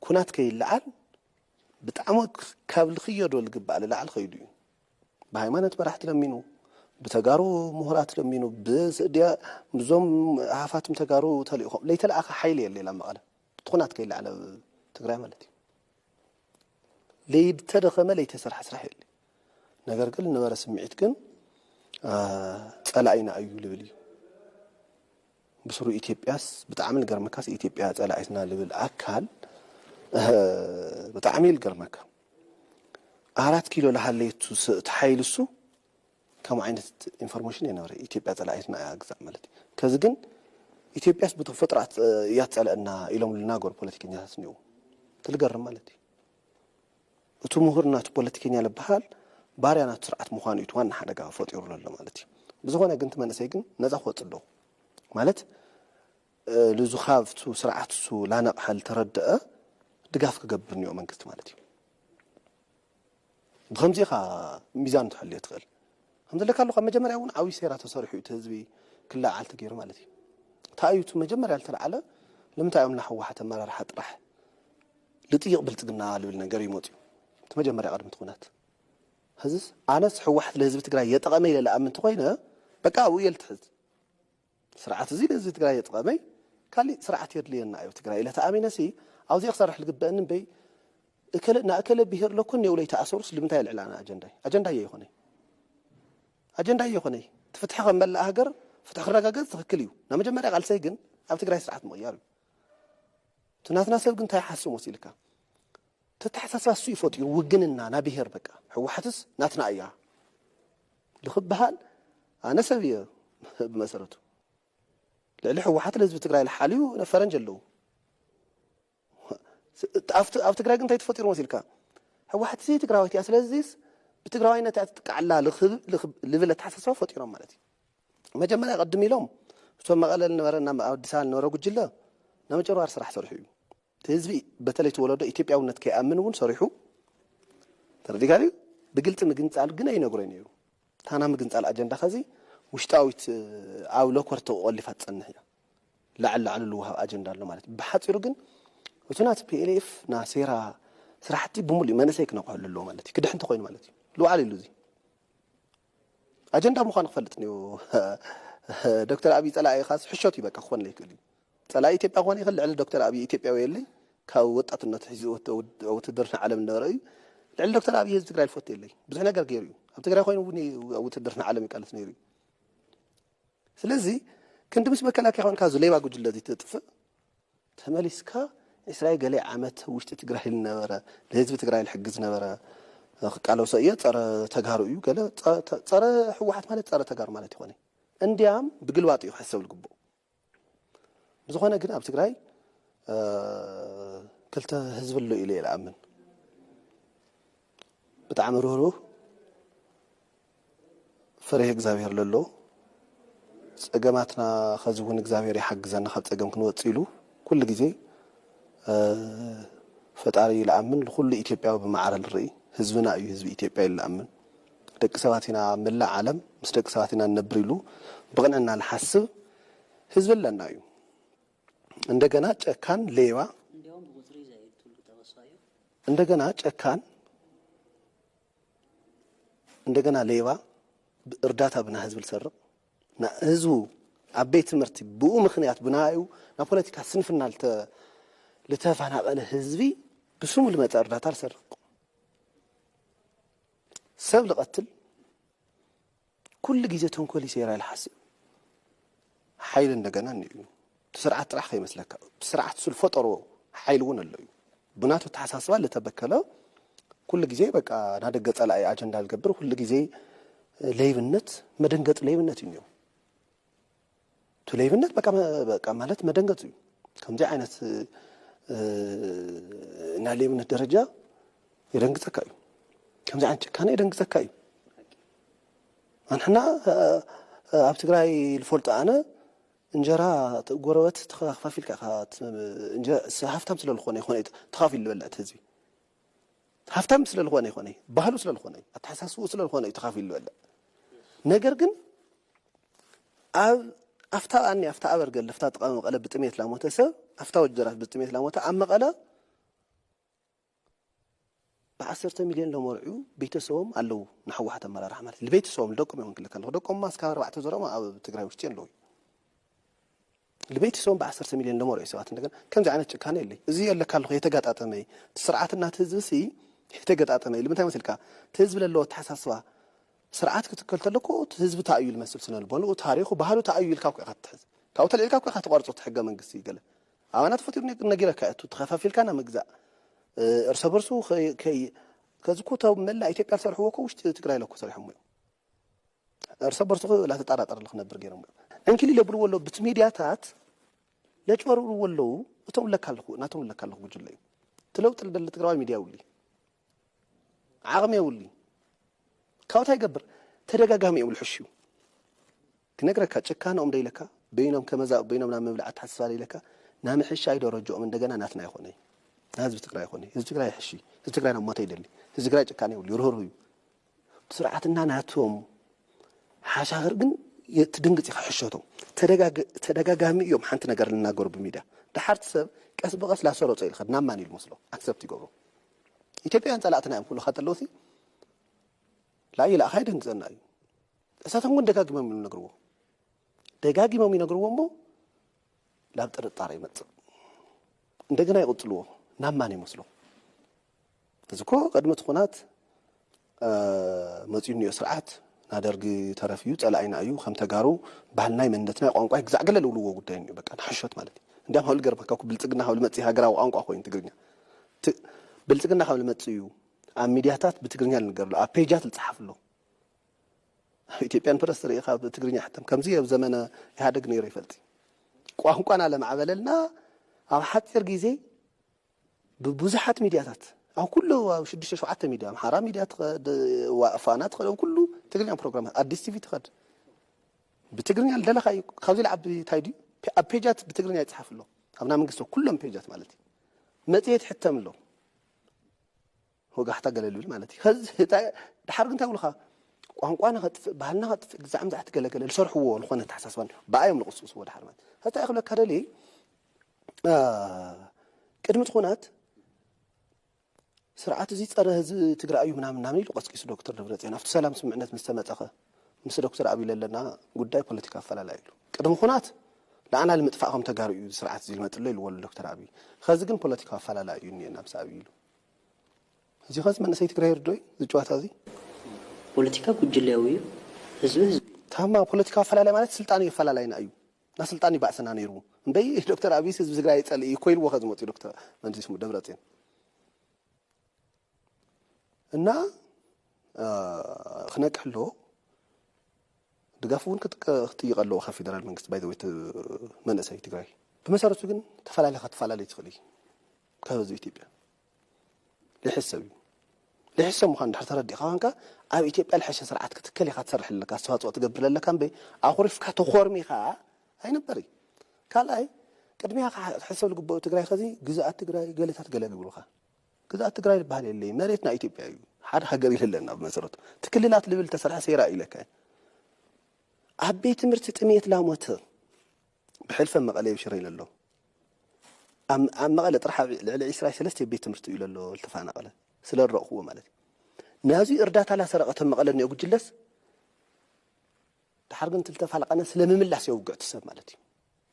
ኩናት ከይለዓል ብጣዕሚ ካብ ልኽየዶ ልግባእ ልላዕል ኸይዱ እዩ። ብሃይማኖት መራሕቲ ለሚኑ፣ ብተጋሩ ምሁራት ለሚኑ፣ ብስእድያ ብዞም ሃፋትም ተጋሩ ተልእኾም ለይተለኣኸ ሓይሊ የለ ላ መቐለ እቲ ኩናት ከይለዓለ ትግራይ ማለት እዩ። ለይተደኸመ ለይተሰርሐ ስራሕ የለ። ነገር ግን ነበረ ስምዒት ግን ፀላኢና እዩ ልብል እዩ። ብስሩ ኢትዮጵያስ ብጣዕሚ ልገርመካስ ኢትዮጵያ ፀላኢትና ልብል ኣካል ብጣዕሚ ልገርመካ። ኣራት ኪሎ ልሃለየቱ እቲ ሓይሊ እሱ ከም ዓይነት ኢንፎርሜሽን የነበረ ኢትዮጵያ ፀላኢትና እያ ግዛእ ማለት እዩ። ከዚ ግን ኢትዮጵያስ ብተፈጥሮ እያ ትፀልአና ኢሎም ልናገሩ ፖለቲከኛታት እኒው ትልገርም ማለት እዩ። እቲ ምሁር ናቱ ፖለቲከኛ ልበሃል ባርያ ናቱ ስርዓት ምዃኑ እዩ ዋና ሓደጋ ፈጢሩ ለሎ ማለት እዩ። ብዝኾነ ግን እቲ መንእሰይ ግን ነፃ ክወፅ ኣለኹ ማለት ልዙ ካብቱ ስርዓት እሱ ላነቕሐ ልተረድአ ድጋፍ ክገብር እኒኦ መንግስቲ ማለት እዩ። ብከምዚ ኢኻ ሚዛን ትሕልዮ ትኽእል። ከም ዘለካ ኣለካ መጀመርያ እውን ዓብዪ ሴራ ተሰሪሑ እቲ ህዝቢ ክለዓል ተገይሩ ማለት እዩ። እንታይ እዩ እቲ መጀመርያ ልተለዓለ ንምንታይ እዮም ናህወሓት ኣመራርሓ ጥራሕ ልጥይቕ ብልፅግና ልብል ነገር ይመጡ እዩ። እቲ መጀመርያ ቅድሚ ትኹናት ህዝስ ኣነስ ህወሓት ለህዝቢ ትግራይ የጠቐመ ኢለ ልኣምን እንተኮይነ በቃ ኣብኡ እየ ልትሕዝ። ስርዓት እዚ ለህዝቢ ትግራይ የጠቐመይ ካሊእ ስርዓት የድልየና እዩ ትግራይ ኢለ ተኣሚነሲ ኣብዚኦ ክሰርሕ ልግበአኒ እምበይ እከለ ናእከለ ብሄር ለኮን የውለይ ተኣሰሩስ ልምንታይ ልዕላና ኣጀንዳይ ኣጀንዳየ ይኾነይ ኣጀንዳ ይኾነይ እቲ ፍትሒ ከም መላእ ሃገር ፍትሒ ክረጋገጽ ትኽክል እዩ። ናይ መጀመርያ ቃልሰይ ግን ኣብ ትግራይ ስርዓት ምቕያር እዩ። እቲ ናትና ሰብ ግን እንታይ ሓስብ መሲልካ ተተሓሳስባ እሱ ይፈጥዩ ውግንና ና ብሄር በቃ ህወሓትስ ናትና እያ ልኽበሃል ኣነ ሰብ እየ ብመሰረቱ ልዕሊ ህወሓት ለህዝቢ ትግራይ ልሓልዩ ፈረንጅ ኣለዉ። ኣብ ትግራይ ግን እንታይ ተፈጢሩ መሲልካ ህወሓት ሲ ትግራዋይት እያ ስለዚስ ብትግራዋይነት እያ ትጥቃዕላ ልብል ኣተሓሳስባ ፈጢሮም ማለት እዩ። መጀመርያ ቅድም ኢሎም እቶም መቐለ ዝነበረ ናብ ኣዲስ ኣበባ ዝነበረ ጉጅለ ናይ ምጭርባር ስራሕ ሰሪሑ እዩ። እቲ ህዝቢ በተለይ እቲ ወለዶ ኢትዮጵያውነት ከይኣምን እውን ሰሪሑ ተረዲካ ድዩ? ብግልፂ ምግንፃል ግን ኣይነግሮይ ነይሩ። ታና ምግንፃል ኣጀንዳ ከዚ ውሽጣዊት ኣብ ለኮር ተቆሊፋ ትፀንሕ እያ። ላዕሊ ላዕሉ ልውሃብ ኣጀንዳ ኣሎ ማለት እዩ። ብሓፂሩ ግን እቲ ናቲ ፒኤልኤፍ ና ሴራ ስራሕቲ ብሙሉእ መንእሰይ ክነቅሐሉ ኣለዎ ማለት እዩ። ክድሕ እንተኮይኑ ማለት እዩ። ልውዓል ኢሉ እዚ ኣጀንዳ ምዃኑ ክፈልጥ ኒዮ ዶክተር ኣብይ ፀላኢ ኢኻስ ሕሾት እዩ በቃ ክኾን ለይክእል እዩ። ፀላኢ ኢትዮጵያ ክኾን ይኽእል ልዕሊ ዶክተር ኣብይ ኢትዮጵያዊ የለይ ካብ ወጣትነቱ ሒዙ ውትድርና ዓለም ዝነበረ እዩ። ልዕሊ ዶክተር ኣብይ ህዝቢ ትግራይ ዝፈቱ የለይ ብዙሕ ነገር ገይሩ እዩ ኣብ ትግራይ ኮይኑ እውን ውትድርና ዓለም ይቃለስ ነይሩ እዩ። ስለዚ ክንዲ ምስ መከላከያ ኮንካ እዚ ሌባ ጉጅለ እዚ ትጥፍእ ተመሊስካ ዕስራይ ገለ ዓመት ውሽጢ ትግራይ ዝነበረ ንህዝቢ ትግራይ ዝሕግዝ ነበረ ክቃለሶ እየ፣ ጸረ ተጋሩ እዩ ገለ። ጸ-፣ ተ-፣ ጸረ ህወሓት ማለት ጸረ ተጋሩ ማለት ይኾነ። እንዲያም ብግልባጡ እዩ ክሕሰብ ዝግብኦ። ብዝኾነ ግን ኣብ ትግራይ፣ እ፣ ክልተ ህዝቢ ኣሎ ኢለ እየ ዝኣምን። ብጣዕሚ ርህሩህ፣ ፈሪህ እግዚኣብሔር ለሎ፣ ጸገማትና ኸዚ እውን እግዚኣብሔር ይሓግዘና ካብ ጸገም ክንወጽእ ኢሉ ኩሉ ግዜ፣ እ፣ ፈጣሪ ይልኣምን ንኹሉ ኢትዮጵያዊ ብማዕረ ንርኢ። ህዝብና እዩ ህዝቢ ኢትዮጵያ ይልኣምን። ደቂ ሰባት ኢና ኣብ መላእ ዓለም ምስ ደቂ ሰባት ኢና ንነብር ኢሉ ብቕንዕና ዝሓስብ ህዝቢ ኣለና እዩ። እንደገና ጨካን ሌባ፣ እንደገና ጨካን፣ እንደገና ሌባ፣ እርዳታ ብና ህዝቢ ዝሰርቕ፣ ና-፣ ህዝቡ ኣብ ቤት ትምህርቲ ብኡ ምኽንያት ብናዩ ናብ ፖለቲካ ስንፍና ልተ-፣ ልተፈናቐለ ህዝቢ ብስሙ ልመፀ እርዳታ ዝሰርቕ፣ ሰብ ልቐትል፣ ኩሉ ግዜ ተንኮል ይሴራ ኢለ ሓስብ። ሓይሊ እንደገና እኒኡ እዩ። እቲ ስርዓት ጥራሕ ከይመስለካ፣ እቲ ስርዓት ስልፈጠሮ ሓይሊ እውን ኣሎ እዩ። ብናቱ ኣተሓሳስባ ልተበከለ ኩሉ ግዜ በቃ ናደገ ጸላኢ ኣጀንዳ ልገብር፣ ኩሉ ግዜ ለይብነት፣ መደንገጥ ለይብነት እዩ እኒኦ። እቲ ለይብነት በቃ መ-፣ በቃ ማለት መደንገጥ እዩ። ከምዚ ዓይነት፣ እ፣ ናይ ለይብነት ደረጃ የደንግጸካ እዩ። ከምዚ ዓይነት ጭካነ የደንግጸካ እዩ። ኣንሕና፣ እ፣ እ፣ ኣብ ትግራይ ልፈልጦ ኣነ እንጀራ ት-፣ ጎረበት ተኸፋፊልካ ኢኻ ት-፣ እንጀ-፣ ስ-፣ ሃፍታም ስለ ዝኾነ ይኾነ እዩ ተኻፊሉ ዝበልዕ እቲ ህዝቢ። ሃፍታም ስለ ዝኾነ ይኾነ፣ ባህሉ ስለ ዝኾነ፣ ኣተሓሳስብኡ ስለ ዝኾነ እዩ ተኻፊሉ ዝበልዕ። ነገር ግን ኣብ ኣፍታ ኣኒ፣ ኣፍታ ኣበርገል፣ ኣፍታ ጥቓ መቐለ ብጥሜት ላሞተ ሰብ፣ ኣፍታ ወጀራት ብጥሜት ላሞተ ኣብ መቐለ ብዓሰርተ ሚልዮን ለመርዑ ቤተሰቦም ኣለዉ፣ ንሕወሓት ኣመራርሓ ማለት ልቤተሰቦም፣ ልደቆም ይኹን ክልካ ኣለኹ። ደቆም ኣስካብ ኣርባዕተ ዘሮም ኣብ ትግራይ ውሽጢ ኣለዉ። ልቤተሰቦም ብዓሰርተ ሚልዮን ለመርዑ ሰባት እንደገና ከምዚ ዓይነት ጭካነ የለይ። እዚ የለካ ኣለኹ የተጋጣጠመ እዩ። እቲ ስርዓትና እቲ ህዝቢ ሲ የተጋጣጠመ እዩ። ልምንታይ መስልካ? እቲ ህዝቢ ለለዎ ኣተሓሳስባ ስርዓት ክትከል ተለኮ እቲ ህዝቢ እንታይ እዩ ልመስል ስነ ልቦንኡ፣ ታሪኹ፣ ባህሉ እንታይ እዩ ኢልካ እኮ ኢኻ ትሕዝ። ካብኡ ተልዒልካ እኮ ኢኻ ትቐርጾ እቲ ሕገ መንግስቲ ገለ። ኣባና ተፈጢሩ ነግ-፣ ነጊረካ እያ። እቲ ተኸፋፊልካ ናብ ምግዛእ፣ እ፣ እርሰ በርሱ ከይ-፣ ከይ-፣ ከዚ እኮ እቶም መላእ ኢትዮጵያ ዝሰርሕዎ እኮ ውሽጢ ትግራይ ለኮ ሰሪሖም እዮም። እርሰ በርሱ እኮ ላተጠራጠረ ክነብር ገይሮም እዮም። ዕንኪሊል የብልዎ ኣለዉ። ብቲ ሚድያታት ለጭበርብርዎ ኣለዉ። እቶም ለካ ኣለኹ፣ ናቶም ለካ ኣለኹ ጉጅለ እዩ። እቲ ለውጢ ልደሊ ትግራዋይ ሚድያ የብሉ። ዓቕሚ የብሉ። ካብኡ እንታይ ይገብር? ተደጋጋሚ እዮም ልሕሹ። ክነግረካ፣ ጭካነኦም ደይለካ፣ በይኖም ከመዛ-፣ በይኖም ናብ ምብላዕ ኣተሓሳስባ ደይለካ፣ ናምሕሻይ ደረጃኦም እንደገና ናትና ይኾነ እዩ። ንህዝቢ ትግራይ ይኾነ እዩ። ህዝቢ ትግራይ ይሕሺ። ህዝቢ ትግራይ ናብ ሞተ ይደሊ። ህዝቢ ትግራይ ጭካነ የብሉ፣ ይርህሩ እዩ። ስርዓትና ናቶም ሓሻኽር ግን የ-፣ ትድንግጽ ኢኻ ሕሸቶም። ተደጋግ-፣ ተደጋጋሚ እዮም ሓንቲ ነገር ልናገሩ ብሚድያ። ደሓርቲ ሰብ ቀስ ብቐስ ላሰረጾ ኢልካ ናብ ማን ኢሉ መስሎ ኣክሰፕት ይገብሮ። ኢትዮጵያውያን ጸላእትና እዮም ክብሉኻ ተለውሲ ላእ ይላእኻ ይደንግጸና እዩ። እሳቶም ግን ደጋጊሞም ይነግርዎ። ደጋጊሞም ይነግርዎ እሞ ናብ ጥርጣረ ይመጽእ። እንደገና ይቕጽልዎ። ናብ ማን ይመስሎ? እዚ እኮ ቅድሚ እቲ ኹናት፣ እ፣ መጺኡ እኒኦ ስርዓት፣ ናደርጊ ተረፍ እዩ፣ ጸላኢና እዩ፣ ከም ተጋሩ ባህልናይ መንነትናይ ቋንቋይ ግዛዕ ገለ ልብልዎ ጉዳይ እኒኦ። በቃ ንሓሾት ማለት እዩ። እንዲያም ሃው ልገርመካ እኮ ብልጽግና ሃው ልመጽእ ሃገራዊ ቋንቋ ኮይኑ ትግርኛ። ት-፣ ብልጽግና ካብ ልመጽእ እዩ ኣብ ሚድያታት ብትግርኛ ልንገርሎ፣ ኣብ ፔጃት ልጽሓፍሎ። ኣብ ኢትዮጵያን ፕረስ ርኢኻ ብትግርኛ ሕተም። ከምዚ ኣብ ዘመነ ኢህኣደግ ነይሩ ይፈልጥ። ቋንቋና ለማዕበለልና ኣብ ሓፂር ግዜ ብብዙሓት ሚድያታት፣ ኣብ ኩሉ ኣብ ሽዱሽተ ሸውዓተ ሚድያ፣ ኣምሓራ ሚድያ ትኸድ፣ ዋ-፣ ፋና ትኸድ፣ ኣብ ኩሉ ትግርኛ ፕሮግራማት፣ ኣዲስ ቲቪ ትኸድ። ብትግርኛ ልደለኻ እዩ። ካብዚ ልዓቢ እንታይ ድዩ? ፔ-፣ ኣብ ፔጃት ብትግርኛ ይፅሓፍ ኣሎ። ኣብና መንግስቲ ኩሎም ፔጃት ማለት እዩ። መፅሄት ሕተም ኣሎ። ወጋሕታ ገለ ልብል ማለት እዩ። ከዚ እንታይ፣ ድሓር ግን እንታይ ይብሉኻ? ቋንቋ ንኸጥፍእ፣ ባህልና ከጥፍእ፣ ግዛዕ ምዛዕ ትገለገለ ዝሰርሕዎ ዝኾነ ኣተሓሳስባ እንዲሁ። ብኣዮም ንቕስቅስዎ ድሓር ማለት። ከዚ እንታይ ክብለካ ደልየ? አ፣ ቅድሚ እቲ ኹናት ስርዓት እዚ ጸረ ህዝቢ ትግራይ እዩ ምናምን ምናምን ኢሉ ቀስቂሱ ዶክተር ደብረጽዮን። ኣብቲ ሰላም ስምምዕነት ምስ ተመጸኸ ምስ ዶክተር ኣብይ ለለና ጉዳይ ፖለቲካ ኣፈላላይ ኢሉ። ቅድሚ ኹናት ንዓና ንምጥፋእ ከም ተጋሩ እዩ ስርዓት እዚ ዝመጽእ ኣሎ ኢልዎ ኣሎ ዶክተር ኣብይ። ኸዚ ግን ፖለቲካ ኣፈላላይ እዩ እኒኤና ምስ ኣብይ ኢሉ። እዚ ኸዚ መንእሰይ ትግራይ ይርዶ እዩ እዚ ጨዋታ እዚ? ፖለቲካ ጉጅለያዊ እዩ። ህዝቢ ህዝቢ። ታማ ፖለቲካ ኣፈላላይ ማለት ስልጣን እዩ ኣፈላላይና እዩ። እና ስልጣን ይባእሰና ነይሩ። እምበይ ዶክተር ኣብይስ ህዝቢ ትግራይ ይጸልእ እዩ እኮ ኢልዎ ኸዚ መጽኡ ዶክተር መንግስቱ ደብረጽዮን። እና ክነቅሕ ኣለዎ። ድጋፍ እውን ክጥይቕ ኣለዎ ካብ ፌደራል መንግስቲ። ባይ ዘ ወይ መንእሰይ ትግራይ ብመሰረቱ ግን ተፈላለኻ ትፈላለዩ ትኽእል እዩ። ካብ ህዝቢ ኢትዮጵያ ልሕሰብ እዩ። ልሕሰብ ምዃን ድሕር ተረዲእካ ኮንካ ኣብ ኢትዮጵያ ልሐሸ ስርዓት ክትከል ኢኻ ትሰርሕ ኣለካ፣ ኣስተዋፅኦ ትገብር ኣለካ እምበይ ኣኹሪፍካ ተኾርሚኻ ኣይነበር እዩ። ካልኣይ ቅድሚያ ሕሰብ ልግበኦ ትግራይ ከዚ ግዛኣት ትግራይ ገለታት ገለ ግብሩኻ ግዛኣት ትግራይ ዝበሃል የለይ። መሬትና ኢትዮጵያ እዩ። ሓደ ሃገር ይለለና ብመሰረቱ ትክልላት ልብል ተሰርሐ ሴራ ኢለካ ኣብ ቤት ትምህርቲ ጥሜት ላሞተ ብሕልፈ መቐለ ይብሽረ ኢለ ኣሎ። ኣብ መቐለ ጥራሕ ልዕሊ ዕስራ ሰለስተ ቤት ትምህርቲ ኢለ ኣሎ ዝተፈናቐለ ስለ ረእኽዎ ማለት እዩ። ናዚ እርዳታ ላሰረቐ ተመቐለ እኒኦ ጉጅለስ ድሓር ግን ትልተፋለቃነ ስለ ምምላስ የውግዕ ትሰብ ማለት እዩ።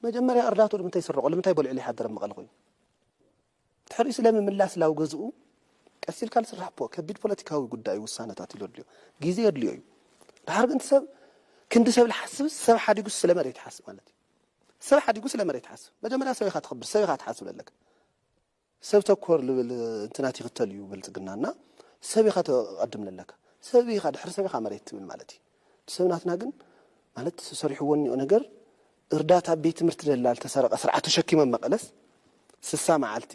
መጀመርያ እርዳቱ ንምንታይ ይስረቆ? ንምንታይ በልዑ ይሓደር መቐለ ኮይኑ? ድሕሪኡ ስለ ምምላስ ላው ገዝኡ ቀሲልካ ዝስራሕ ፖ ከቢድ ፖለቲካዊ ጉዳይ ውሳነታት እዩ ዘድልዮ፣ ግዜ የድልዮ እዩ። ድሓር ግን ሰብ ክንዲ ሰብ ዝሓስብ ሰብ ሓዲጉ ስለ መሬት ይሓስብ ማለት እዩ። ሰብ ሓዲጉ ስለ መሬት ይሓስብ። መጀመርያ ሰብ ኢኻ ትኽብር፣ ሰብ ኢኻ ትሓስብ ኣለካ። ሰብ ተኮር ልብል እንትናት ይኽተል እዩ ብልጽግናና ሰብ ኢኻ ተቐድም ለለካ ሰብ ኢኻ ድሕሪ ሰብ ኢኻ መሬት ትብል ማለት እዩ። ሰብ ናትና ግን ማለት ሰሪሕዎ እኒኦ ነገር እርዳታ ቤት ትምህርቲ ደላ ዝተሰረቀ ስርዓት ተሸኪሞም መቐለስ ስሳ መዓልቲ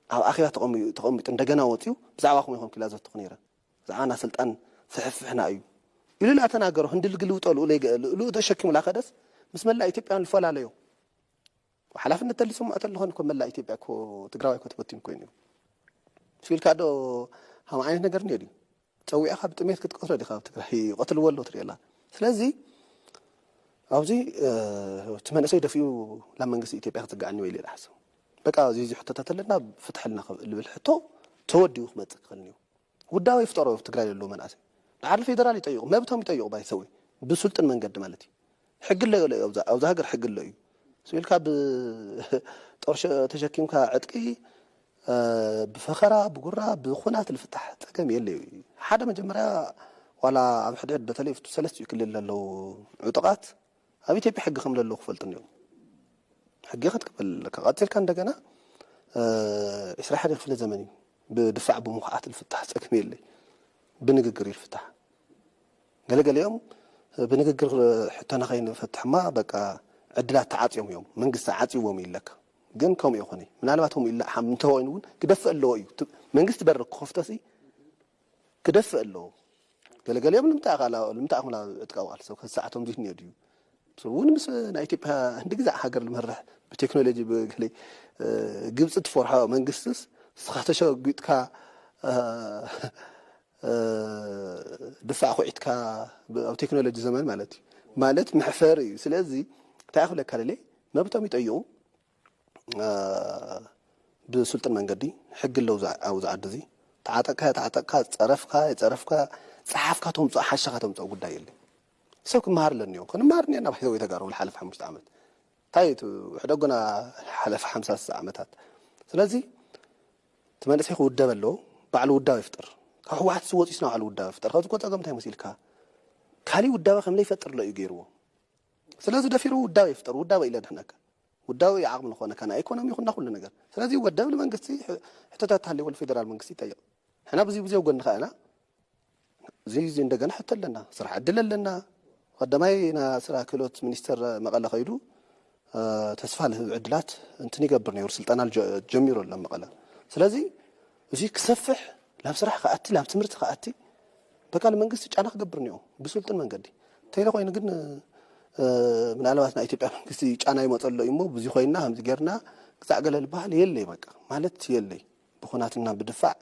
ኣብ ኣኼባ ተቐሚጡ እንደገና ወፂኡ ብዛዕባኹም ይኾንኩ ኢላ ዘትኹ ነይረ። ብዛዕባና ስልጣን ፍሕፍሕና እዩ ኢሉ እናተናገሮ ክንዲ ልግልውጦ ልኡ ተሸኪሙ ላኸደስ ምስ መላእ ኢትዮጵያን ልፈላለዮ ሓላፍነት ተሊሱ ማእተል ዝኾነ እኮ መላእ ኢትዮጵያ እኮ ትግራዋይ እኮ ተበቲኑ ኮይኑ እዩ። ሲልካ ዶ ሃም ዓይነት ነገር እንዲዮ ድዩ? ፀዊዕኻ ብጥሜት ክትቀትሎ ዲኻ ኣብ ትግራይ ይቐትልዎ ኣለዉ ትሪኦ ኣላ። ስለዚ ኣብዚ እቲ መንእሰይ ደፊኡ ናብ መንግስቲ ኢትዮጵያ ክትጋዓኒ ወይ ኢለ ሓስብ በቃ እዚ እዚ ሕቶታት ኣለና ፍትሐልና ልብል ሕቶ ተወዲኡ ክመፅእ ክኽእል እዩ። ውዳበ ይፍጠሮ ትግራይ ዘለዉ መናእሰይ ድሓር ፌደራል ይጠይቁ መብቶም ይጠይቁ ባይሰወይ ብሱልጥን መንገዲ ማለት እዩ። ሕጊ ኣሎ ኣብዚ ሃገር ሕጊ ኣሎ እዩ። ስኢልካ ብጦር ተሸኪምካ ዕጥቂ ብፈኸራ ብጉራ ብኩናት ልፍታሕ ፀገም የለ እዩ። ሓደ መጀመርያ ዋላ ኣብ ሕድሕድ በተለይ ሰለስቲኡ ክልል ዘለዉ ዕጡቃት ኣብ ኢትዮጵያ ሕጊ ከም ዘለዉ ክፈልጡ እዮም። ሕጊ ክትቅበል ኣለካ። ቀፂልካ እንደገና ዒስራ ሓደ ክፍለ ዘመን እዩ። ብድፋዕ ብምኹዓት ልፍታሕ ፀገም የለይ። ብንግግር እዩ ልፍታሕ። ገለገሊኦም ብንግግር ሕቶና ከይንፈትሕማ በቃ ዕድላት ተዓፅዮም እዮም መንግስቲ ዓፅዎም እዩ ኣለካ። ግን ከምኡ ይኾነ ምናልባት ከምኡ ኢላ ሓም እንተኾይኑ እውን ክደፍእ ኣለዎ እዩ። መንግስቲ በር ክኸፍቶሲ ክደፍእ ኣለዎ። ገለገሊኦም ልምታ ኣኻላ ልምታ ኣኹላ ዕጥቃዊ ቃልሲ ከሳዕቶም ዝህንዮ ድዩ? እውን ምስ ናይ ኢትዮጵያ ህንዲ ግዛዕ ሃገር ልመርሕ ብቴክኖሎጂ ብገለ ግብፂ ትፈርሖ መንግስትስ ንስኻ ተሸጒጥካ ድፋዕ ኩዒትካ ኣብ ቴክኖሎጂ ዘመን ማለት እዩ ማለት መሕፈር እዩ። ስለዚ እንታይ ክብለካ ደለ መብቶም ይጠይቁ ብስልጡን መንገዲ ሕጊ ኣለዉ ኣብዚ ዓዲ እዚ ተዓጠቅካ ተዓጠቅካ ፀረፍካ የፀረፍካ ፀሓፍካ ተምፅኦ ሓሻኻ ተምፅኦ ጉዳይ የለ። ሰብ ክመሃር ኣለኒ እዮም ክንመሃር እኒና ባሕተወይ ተጋሩ ዝሓለፈ ሓሙሽተ ዓመት እንታይ እቲ ሕደጎና ሓለፈ ሓምሳ ስሳ ዓመታት ስለዚ እቲ መንእሰይ ክውደብ ኣለዎ። ባዕሉ ውዳበ ይፍጠር ካብ ህወሓት ዝወፂስ ናባዕሉ ውዳበ ይፍጠር ካብዚ ጎፀገም እንታይ መሲልካ ካሊእ ውዳበ ከም ለይፈጥር ሎ እዩ ገይርዎ። ስለዚ ደፊሩ ውዳበ ይፍጠር ውዳበ ኢለ ድሕነካ ውዳበ እዩ ዓቕሚ ዝኾነካ ናይ ኢኮኖሚ ይኹን ኩሉ ነገር ስለዚ ወደብ ንመንግስቲ ሕቶታት ተሃልዎ ንፌደራል መንግስቲ ይጠይቕ። ሕና ብዙ ግዜ ጎንኻ ኢና እዚ ግዜ እንደገና ሕቶ ኣለና ስራሕ ዕድል ኣለና። ቀዳማይ ና ስራ ክእሎት ሚኒስተር መቐለ ከይዱ ተስፋ ልህብ ዕድላት እንትን ይገብር ነይሩ ስልጠና ጀሚሩ ኣሎ መቐለ። ስለዚ እዚ ክሰፍሕ ናብ ስራሕ ክኣቲ ናብ ትምህርቲ ክኣቲ በቃ ንመንግስቲ ጫና ክገብር እኒኦ ብስልጡን መንገዲ እንተይለ ኮይኑ ግን ምናልባት ናይ ኢትዮጵያ መንግስቲ ጫና ይመፀሎ እዩ እሞ ብዙ ኮይና ከምዚ ገርና ግዛዕ ገለ ዝበሃል የለ በቃ ማለት የለይ ብኩናትና ብድፋዕ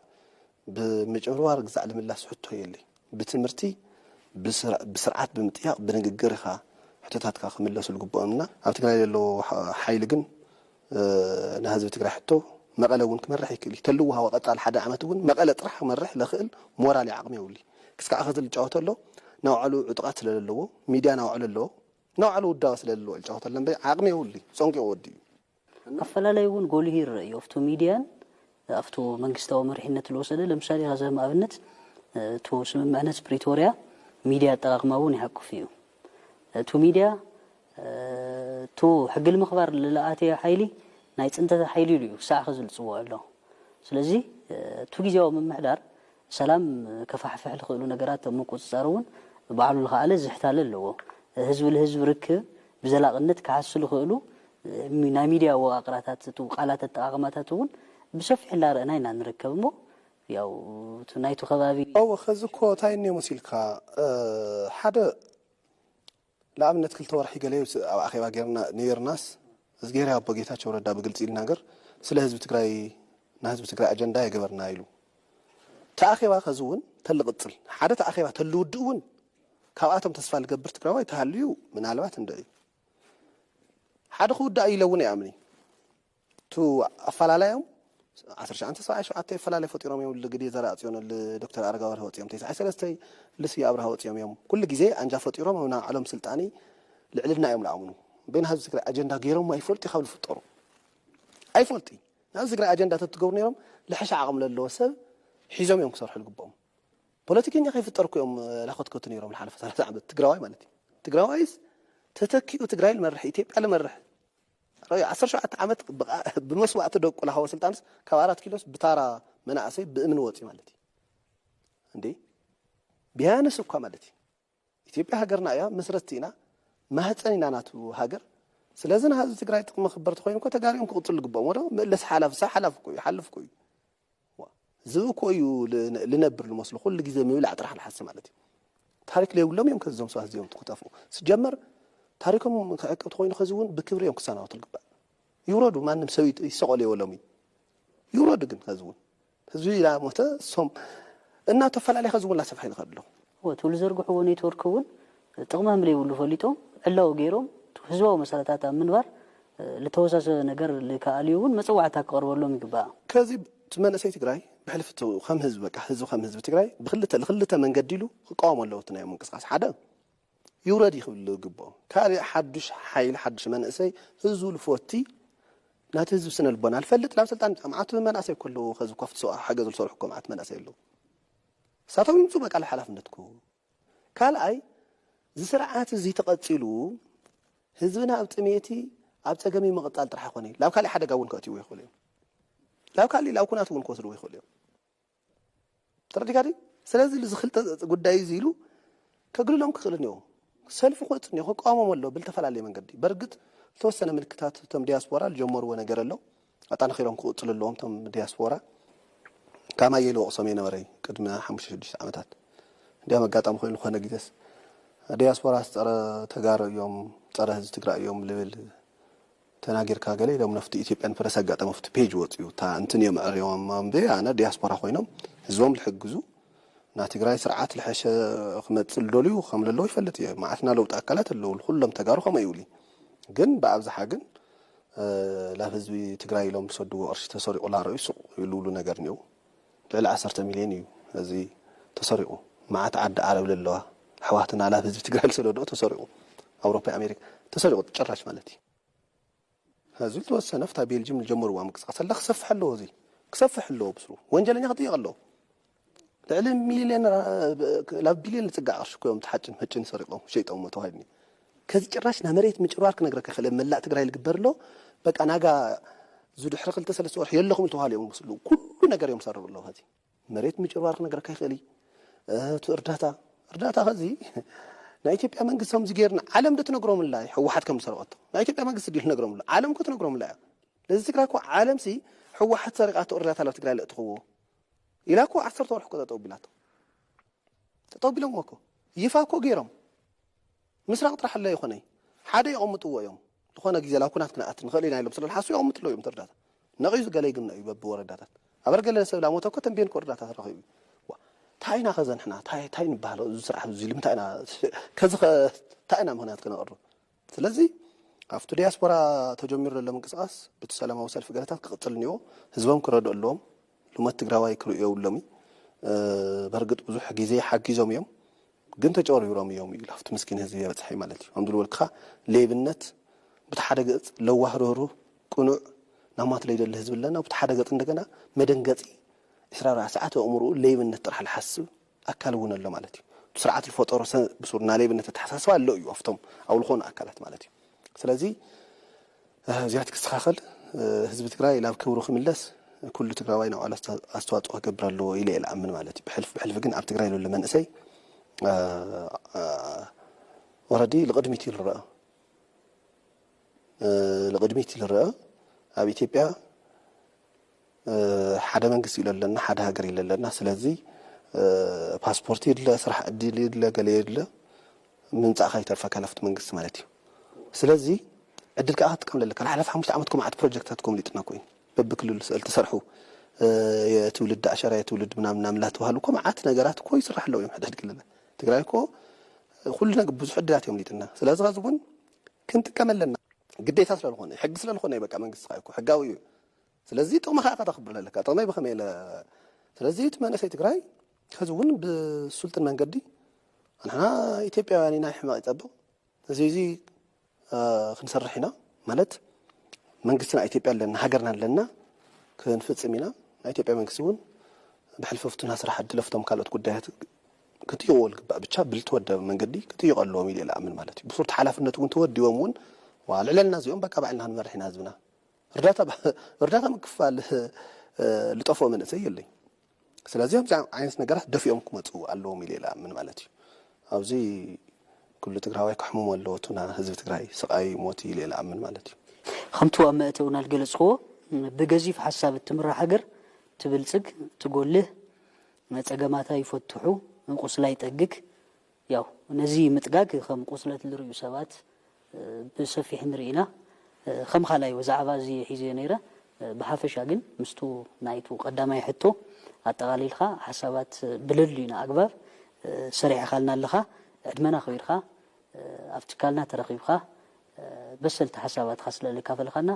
ብምጭምርዋር ግዛዕ ልምላስ ሕቶ የለይ ብትምህርቲ ብስርዓት ብምጥያቕ ብንግግር ኢኻ ሕቶታትካ ክምለሱ ዝግብኦም እና ኣብ ትግራይ ዘለዎ ሓይሊ ግን ንህዝቢ ትግራይ ሕቶ መቐለ እውን ክመርሕ ይክእል እዩ ተልዎ ሃወ ቀፃል ሓደ ዓመት እውን መቐለ ጥራሕ ክመርሕ ለኽእል ሞራል ዓቕሚ የብሉ ክስካዕ ከዚ ልጫወት ኣሎ ናውዓሉ ዕጡቃት ስለለለዎ ሚድያ ናውዓሉ ኣለዎ ናውዓሉ ውዳባ ስለለለዎ ልጫወት ኣሎ ዓቕሚ የብሉ ፀንቂ ወዲ እዩ ኣፈላለይ እውን ጎሊሁ ይረአ እዩ ኣብቲ ሚድያን ኣብቲ መንግስታዊ መሪሕነት ዝወሰደ ለምሳሌ ካዛ ንኣብነት እቲ ስምምዕነት ፕሪቶርያ ሚድያ ኣጠቃቅማ እውን ይሓቁፍ እዩ እቲ ሚድያ እቲ ሕጊ ንምኽባር ዝለኣተዮ ሓይሊ ናይ ፅንተት ሓይሊ ኢሉ እዩ ክሳዕ ክዝልፅዎ ኣሎ ስለዚ እቲ ግዜያዊ ምምሕዳር ሰላም ከፋሕፍሕ ዝኽእሉ ነገራት ኣብ ምቁፅፃር እውን ባዕሉ ዝኸኣለ ዝሕታለ ኣለዎ። ህዝቢ ንህዝቢ ርክብ ብዘላቕነት ክሓሱ ዝኽእሉ ናይ ሚድያ ኣወቃቕራታት፣ እቲ ቃላት ኣጠቓቕማታት እውን ብሰፊሕ እናረእና ኢና ንርከብ። እሞ ያው እቲ ናይቲ ከባቢ እወ ኸዚ እኮ እንታይ እኒኦ መሲልካ ሓደ ንኣብነት ክልተ ወርሒ ገለ ኣብ ኣኼባ ጌርና ነይርናስ እዝጌር ኣቦ ጌታቸው ረዳ ብግልፂ ይናገር ስለ ህዝቢ ትግራይ ንህዝቢ ትግራይ ኣጀንዳ የገበርና ኢሉ። ተኣኼባ ከዚ እውን ተልቕፅል ሓደ ተኣኼባ ተልውድእ እውን ካብኣቶም ተስፋ ልገብር ትግራዋይ ተሃልዩ ምናልባት እንደ እዩ ሓደ ክውዳእ ኢለ እውን ይኣምኒ። ቱ ኣፈላለዮም ዓሰርተ ትሽዓተ ሰብዓይ ሸውዓተ ይፈላለይ ፈጢሮም እዮም። ልግዲ ዘርኣጽዮን ልዶክተር ኣረጋዊ በርሀ ወጺኦም፣ ተስዓይ ሰለስተ ልስዩ ኣብርሃ ወጺኦም እዮም። ኩሉ ግዜ ኣንጃ ፈጢሮም ኣብ ናዕሎም ስልጣኒ ልዕልና እዮም ዝኣምኑ። በይን ህዝቢ ትግራይ ኣጀንዳ ገይሮም ኣይፈልጡ ካብ ዝፍጠሩ ኣይፈልጡ ናብ ትግራይ ኣጀንዳ ተትገብሩ ነይሮም ልሕሻ ዓቕሚ ለለዎ ሰብ ሒዞም እዮም ክሰርሑ ዝግብኦም። ፖለቲከኛ ከይፍጠር እኮ እዮም ላኮትኮቱ ነይሮም ዝሓለፈ ሰላሳ ዓመት ትግራዋይ ማለት እዩ። ትግራዋይስ ተተኪኡ ትግራይ ልመርሕ ኢትዮጵያ ልመርሕ ራእዩ ዓሰርተ ሸውዓተ ዓመት ብመስዋእቲ ደቁ ላሃወ ስልጣንስ ካብ ኣራት ኪሎስ ብታራ መናእሰይ ብእምኒ ወፂ ማለት እዩ እንዴ ቢያንስ እኳ ማለት እዩ ኢትዮጵያ ሃገርና እያ መስረቲ ኢና ማህፀን ኢና ናቱ ሃገር ስለዚ ንሃዚ ትግራይ ጥቅሚ ክበር ተኮይኑ እኮ ተጋሪኦም ክቅፅሉ ዝግብኦም ወደ መለስ ሓላፍ ሳ ሓላፍ እኮ እዩ ሓልፍ እኮ እዩ ዝብ እኮ እዩ ልነብር ልመስሎ ኩሉ ግዜ ምብላዕ ጥራሕ ልሓስ ማለት እዩ ታሪክ ለይብሎም እዮም ከዚዞም ሰባት እዚኦም ክጠፍኡ ስጀመር ታሪኮም ክዕቅብ ተኮይኑ ከዚ እውን ብክብሪ እዮም ክሰናበቱ ልግባእ ይውረዱ ማንም ሰብ ይሰቆል የበሎም እዩ ይውረዱ ግን ከዚ እውን ህዝቢ ላሞተ እሶም እና ተፈላለይ ከዚ እውን ላሰፍሐ ይንኸድ ኣለኹ ትብሉ ዘርግሕዎ ኔትወርክ እውን ጥቕሞም ለይብሉ ፈሊጦም ዕላዊ ገይሮም ህዝባዊ መሰረታት ኣብ ምንባር ልተወሳሰበ ነገር ልከኣልዩ እውን መፀዋዕታ ክቐርበሎም ይግባእ። ከዚ እቲ መንእሰይ ትግራይ ብሕልፊ ከም ህዝቢ በቃ ህዝቢ ከም ህዝቢ ትግራይ ብክልተ ልክልተ መንገዲ ኢሉ ክቃወም ኣለዎ እቲ ናይ ምንቅስቃስ ሓደ ይውረድ ይክብል ዝግብኦ ካልእ ሓዱሽ ሓይል ሓዱሽ መንእሰይ ህዝቡ ልፎቲ ናቲ ህዝቢ ስነ ልቦና ልፈልጥ ናብ ስልጣን መዓት መናእሰይ ከለዉ ከዚ ኮፍቲ ሰብኣ ሓገዝ ዝሰርሑ እኮ መዓት መናእሰይ ኣለዉ እሳቶም ይምፁ በቃ ሓላፍነትኩ ካልኣይ እዚ ስርዓት እዚ ተቐፂሉ ህዝብና ኣብ ጥሜቲ ኣብ ፀገሚ ምቕፃል ጥራሕ ኣይኮነ ናብ ካሊእ ሓደጋ እውን ከእትይዎ ይኽእሉ እዮም ናብ ካሊእ ናብ ኩናት እውን ክወስድዎ ይኽእሉ እዮም ተረዲካ ድዩ ስለዚ እዚ ክልተ ጉዳይ እዚ ኢሉ ከግልሎም ክኽእል እኒኦ ሰልፊ ክወፅ እኒኦ ክቃወሞም ኣሎ ብልተፈላለየ መንገዲ በርግጥ ዝተወሰነ ምልክታት እቶም ዲያስፖራ ዝጀመርዎ ነገር ኣሎ ኣጣናኺሮም ክቕፅሉ ኣለዎም እቶም ዲያስፖራ ካማየ ልወቕሶም እየ ነበረይ ቅድሚ ሓሙሽተ ሽዱሽተ ዓመታት እንዲያም ኣጋጣሚ ኮይኑ ዝኾነ ግዜስ ዲያስፖራ ጸረ ተጋሩ እዮም ጸረ ህዝቢ ትግራይ እዮም ልብል ተናጊርካ ገለ ኢሎም ነፍቲ ኢትዮጵያን ፕረስ ኣጋጣሚ ኣብቲ ፔጅ ወፅኡ እታ እንትን እዮም ኣዕርዮም ኣንበ ኣነ ዲያስፖራ ኮይኖም ህዝቦም ልሕግዙ ናይ ትግራይ ስርዓት ልሐሸ ክመፅእ ልደልዩ ከም ለለዉ ይፈልጥ እየ መዓትና ለውጢ ኣካላት ኣለዉ ኩሎም ተጋሩ ከምኡ ይብሉ ግን ብኣብዝሓ ግን ላብ ህዝቢ ትግራይ ኢሎም ዝሰድዎ ቅርሺ ተሰሪቑ ላረዩ ሱቕ ይብሉ ነገር እኒው ልዕሊ ዓሰርተ ሚልዮን እዩ እዚ ተሰሪቑ መዓት ዓዲ ዓረብ ለለዋ ኣሕዋትና ላብ ህዝቢ ትግራይ ዝሰደድኦ ተሰሪቑ ኣውሮፓ ኣሜሪካ ተሰሪቑ ጭራሽ ማለት እዩ ህዚ ዝተወሰነ ፍታ ቤልጅም ዝጀመርዋ ምንቅስቃስ ኣላ ክሰፍሕ ኣለዎ እዚ ክሰፍሕ ኣለዎ ብስሩ ወንጀለኛ ክጥየቕ ኣለዎ ልዕሊ ሚልዮን ናብ ቢልዮን ዝፅጋዕ ቅርሺ እኮ እዮም ተሓጭን መጭን ሰሪቆም ሸይጦም ተባሂሉኒ ከዚ ጭራሽ ናብ መሬት ምጭርባር ክነግረካ ክእል መላእ ትግራይ ዝግበር ኣሎ በቃ ናጋ ዝድሕሪ ክልተ ሰለስተ ወርሒ የለኹም ዝተባሃሉ እዮም ዝመስሉ ኩሉ ነገር እዮም ዝሰርሩ ኣለዉ ከዚ መሬት ምጭርባር ክነግረካ ይኽእል እዩ እቲ እርዳታ እርዳታ ከዚ ናይ ኢትዮጵያ መንግስቲ ከምዚ ገይርና ዓለም ዶ ትነግሮም ኣላ ህወሓት ከም ዝሰረቀቶ ናይ ኢትዮጵያ መንግስቲ ድዩ ትነግሮም ኣሎ ዓለም እኮ ትነግሮም ኣላ እያ ነዚ ትግራይ እኮ ዓለም ሲ ህወሓት ሰሪቃቶ እርዳታ ናብ ትግራይ ለእትኽዎ ኢላ እኮ ዓሰርተ ወርሒ እኮ ጠጠው ቢላቶ ጠጠው ቢሎምዎ እኮ ይፋ እኮ ገይሮም ምስራቅ ጥራሕ ኣለ ይኾነ ሓደ የቐምጥዎ እዮም ዝኾነ ግዜ ላብ ኩናት ክንኣት ንኽእል ኢና ኢሎም ስለዝሓሱ የቐምጥሎ እዮም እርዳታ ነቒዙ ገለ ይግምኖ እዩ በብወረዳታት ኣበር ገለ ሰብ ላሞተ እኮ ተንቤን እኮ እርዳታ ረኺቡ እዩ ታይ ኢና ኸዘንሕና ታይ ንበሃል እዚ ስራሕ እዚ ልምንታይ ኢና ከዚ ታይ ኢና ምክንያት ክነቕርብ ስለዚ ኣብቲ ዲያስፖራ ተጀሚሩ ዘሎ ምንቅስቃስ ብቲ ሰላማዊ ሰልፊ ገለታት ክቕፅል እኒኦ ህዝቦም ክረድኦ ኣለዎም ልሞት ትግራዋይ ክርእዮ የብሎም በርግጥ ብዙሕ ግዜ ሓጊዞም እዮም ግን ተጨሪሮም እዮም እዩ ኣብቲ ምስኪን ህዝቢ የበፅሐ ማለት እዩ ከምዚ ዝበልክኻ ሌብነት ብቲ ሓደ ገፅ ለዋህ ርህሩህ ቅኑዕ ናማት ለይደሊ ህዝቢ ኣለና ብቲ ሓደ ገፅ እንደገና መደንገፂ ዕስራ ኣርባዕተ ሰዓት ኣእምርኡ ሌብነት ጥራሕ ዝሓስብ ኣካል እውን ኣሎ ማለት እዩ ስርዓት ዝፈጠሮ ብሱር ናይ ሌብነት ኣተሓሳስባ ኣሎ እዩ ኣብቶም ኣብ ዝኾኑ ኣካላት ማለት እዩ ስለዚ እዚኣ ትክስተኻኸል ህዝቢ ትግራይ ናብ ክብሩ ክምለስ ኩሉ ትግራዋይ ናብ ዓለም ኣስተዋፅኦ ክገብር ኣለዎ ኢለ እየ ዝኣምን ማለት እዩ። ብሕልፍ ብሕልፍ ግን ኣብ ትግራይ ዘሎ መንእሰይ ወረዲ ንቕድሚት እዩ ዝረአ። ንቕድሚት እዩ ዝረአ። ኣብ ኢትዮጵያ ሓደ መንግስቲ ኢለ ኣለና፣ ሓደ ሃገር ኢለ ኣለና። ስለዚ ፓስፖርት ይድለ፣ ስራሕ ዕድል ይድለ፣ ገለ ይድለ፣ ምምፃእካ ይተርፈካ ናብቲ መንግስቲ ማለት እዩ። ስለዚ ዕድል ከዓ ክትጥቀም ኣለካ። ዝሓለፈ ሓሙሽተ ዓመት ኮማዓት ፕሮጀክትታት ኮምሊጥና ኮይኑ በብክልሉ ስእል ተሰርሑ የትውልድ ኣሸራ የትውልድ ምናምን እናተባህሉ ኮማዓት ነገራት እኮ ይስራሕ ኣለዉ እዮም። ሕድሕድ ክልላት ትግራይ እኮ ኩሉ ነገር ብዙሕ ዕድላት እዮም ሊጥና። ስለዚ ከዚ እውን ክንጥቀም ኣለና ግዴታ ስለዝኾነ ሕጊ ስለዝኾነ በቃ መንግስቲ እኮ ሕጋዊ እዩ። ስለዚ ጥቕሚ ከዓ ከተኽብር ኣለካ። ጥቕመይ ብኸመይ ኢለ ስለዚ እቲ መንእሰይ ትግራይ ከዚ እውን ብሱልጥን መንገዲ ንሕና ኢትዮጵያውያን ኢና ሕመቕ ይፀብቕ እዚ እዚ ክንሰርሕ ኢና ማለት መንግስትና ኢትዮጵያ ኣለና ሃገርና ኣለና ክንፍፅም ኢና። ናይ ኢትዮጵያ መንግስቲ እውን ብሕልፊ ፍቱና ስራሕ ዕድል ኣብቶም ካልኦት ጉዳያት ክትይቕዎ ዝግባእ ብቻ ብልተወደበ መንገዲ ክትይቕ ኣለዎም ኢለ ይኣምን ማለት እዩ። ብሱርቲ ሓላፍነት እውን ተወዲቦም እውን ዋ ልዕለልና እዚኦም በቃ ባዕልና ክንመርሕ ኢና ህዝብና እርዳታ እርዳታ ምክፋል ልጠፍኦ መንእሰይ የለይ። ስለዚ ኣብዚ ዓይነት ነገራት ደፊኦም ክመፁ ኣለዎም ኢለ ይኣምን ማለት እዩ። ኣብዚ ኩሉ ትግራዋይ ከሕምሞ ኣለዎ እቱና ህዝቢ ትግራይ ስቃይ ሞት ኢለ ይኣምን ማለት እዩ። ከምቲ ኣብ መእተውና ዝገለፅክዎ ብገዚፍ ሓሳብ እትምራሕ ሃገር ትብልፅግ ትጎልህ ፀገማታ ይፈትሑ ቁስላ ይጠግግ ያው ነዚ ምጥጋግ ከም ቁስለት ዝርእዩ ሰባት ብሰፊሕ ንርኢ ኢና። ከም ካልኣይ ብዛዕባ እዚ ሒዘዮ ነይረ። ብሓፈሻ ግን ምስቱ ናይቱ ቀዳማይ ሕቶ ኣጠቓሊልካ ሓሳባት ብለልዩና ኣግባብ ሰሪሕኻልና ኣለኻ። ዕድመና ኣኽቢርካ ኣብ ትካልና ተረኺብካ በሰልቲ ሓሳባትካ ስለ ዘካፈልካና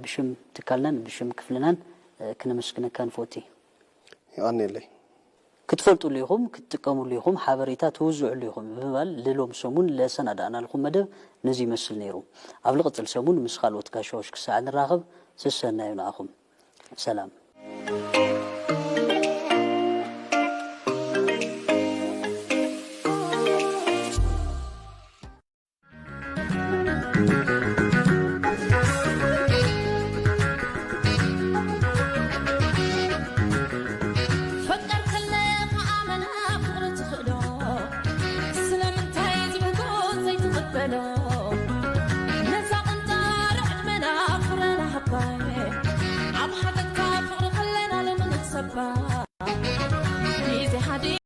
ብሽም ትካልናን ብሽም ክፍልናን ክነመስግነካ ንፈቱ። የቐንየለይ። ክትፈልጡሉ ኢኹም፣ ክትጥቀሙሉ ኢኹም፣ ሓበሬታ ትውዝዕሉ ኢኹም ብምባል ልሎም ሰሙን ለሰናዳእናልኩም መደብ ነዚ ይመስል ነይሩ። ኣብ ልቕፅል ሰሙን ምስ ካልኦት ጋሻዎች ክሳዕ ንራኸብ ሰሰናዩ ንኣኹም። ሰላም።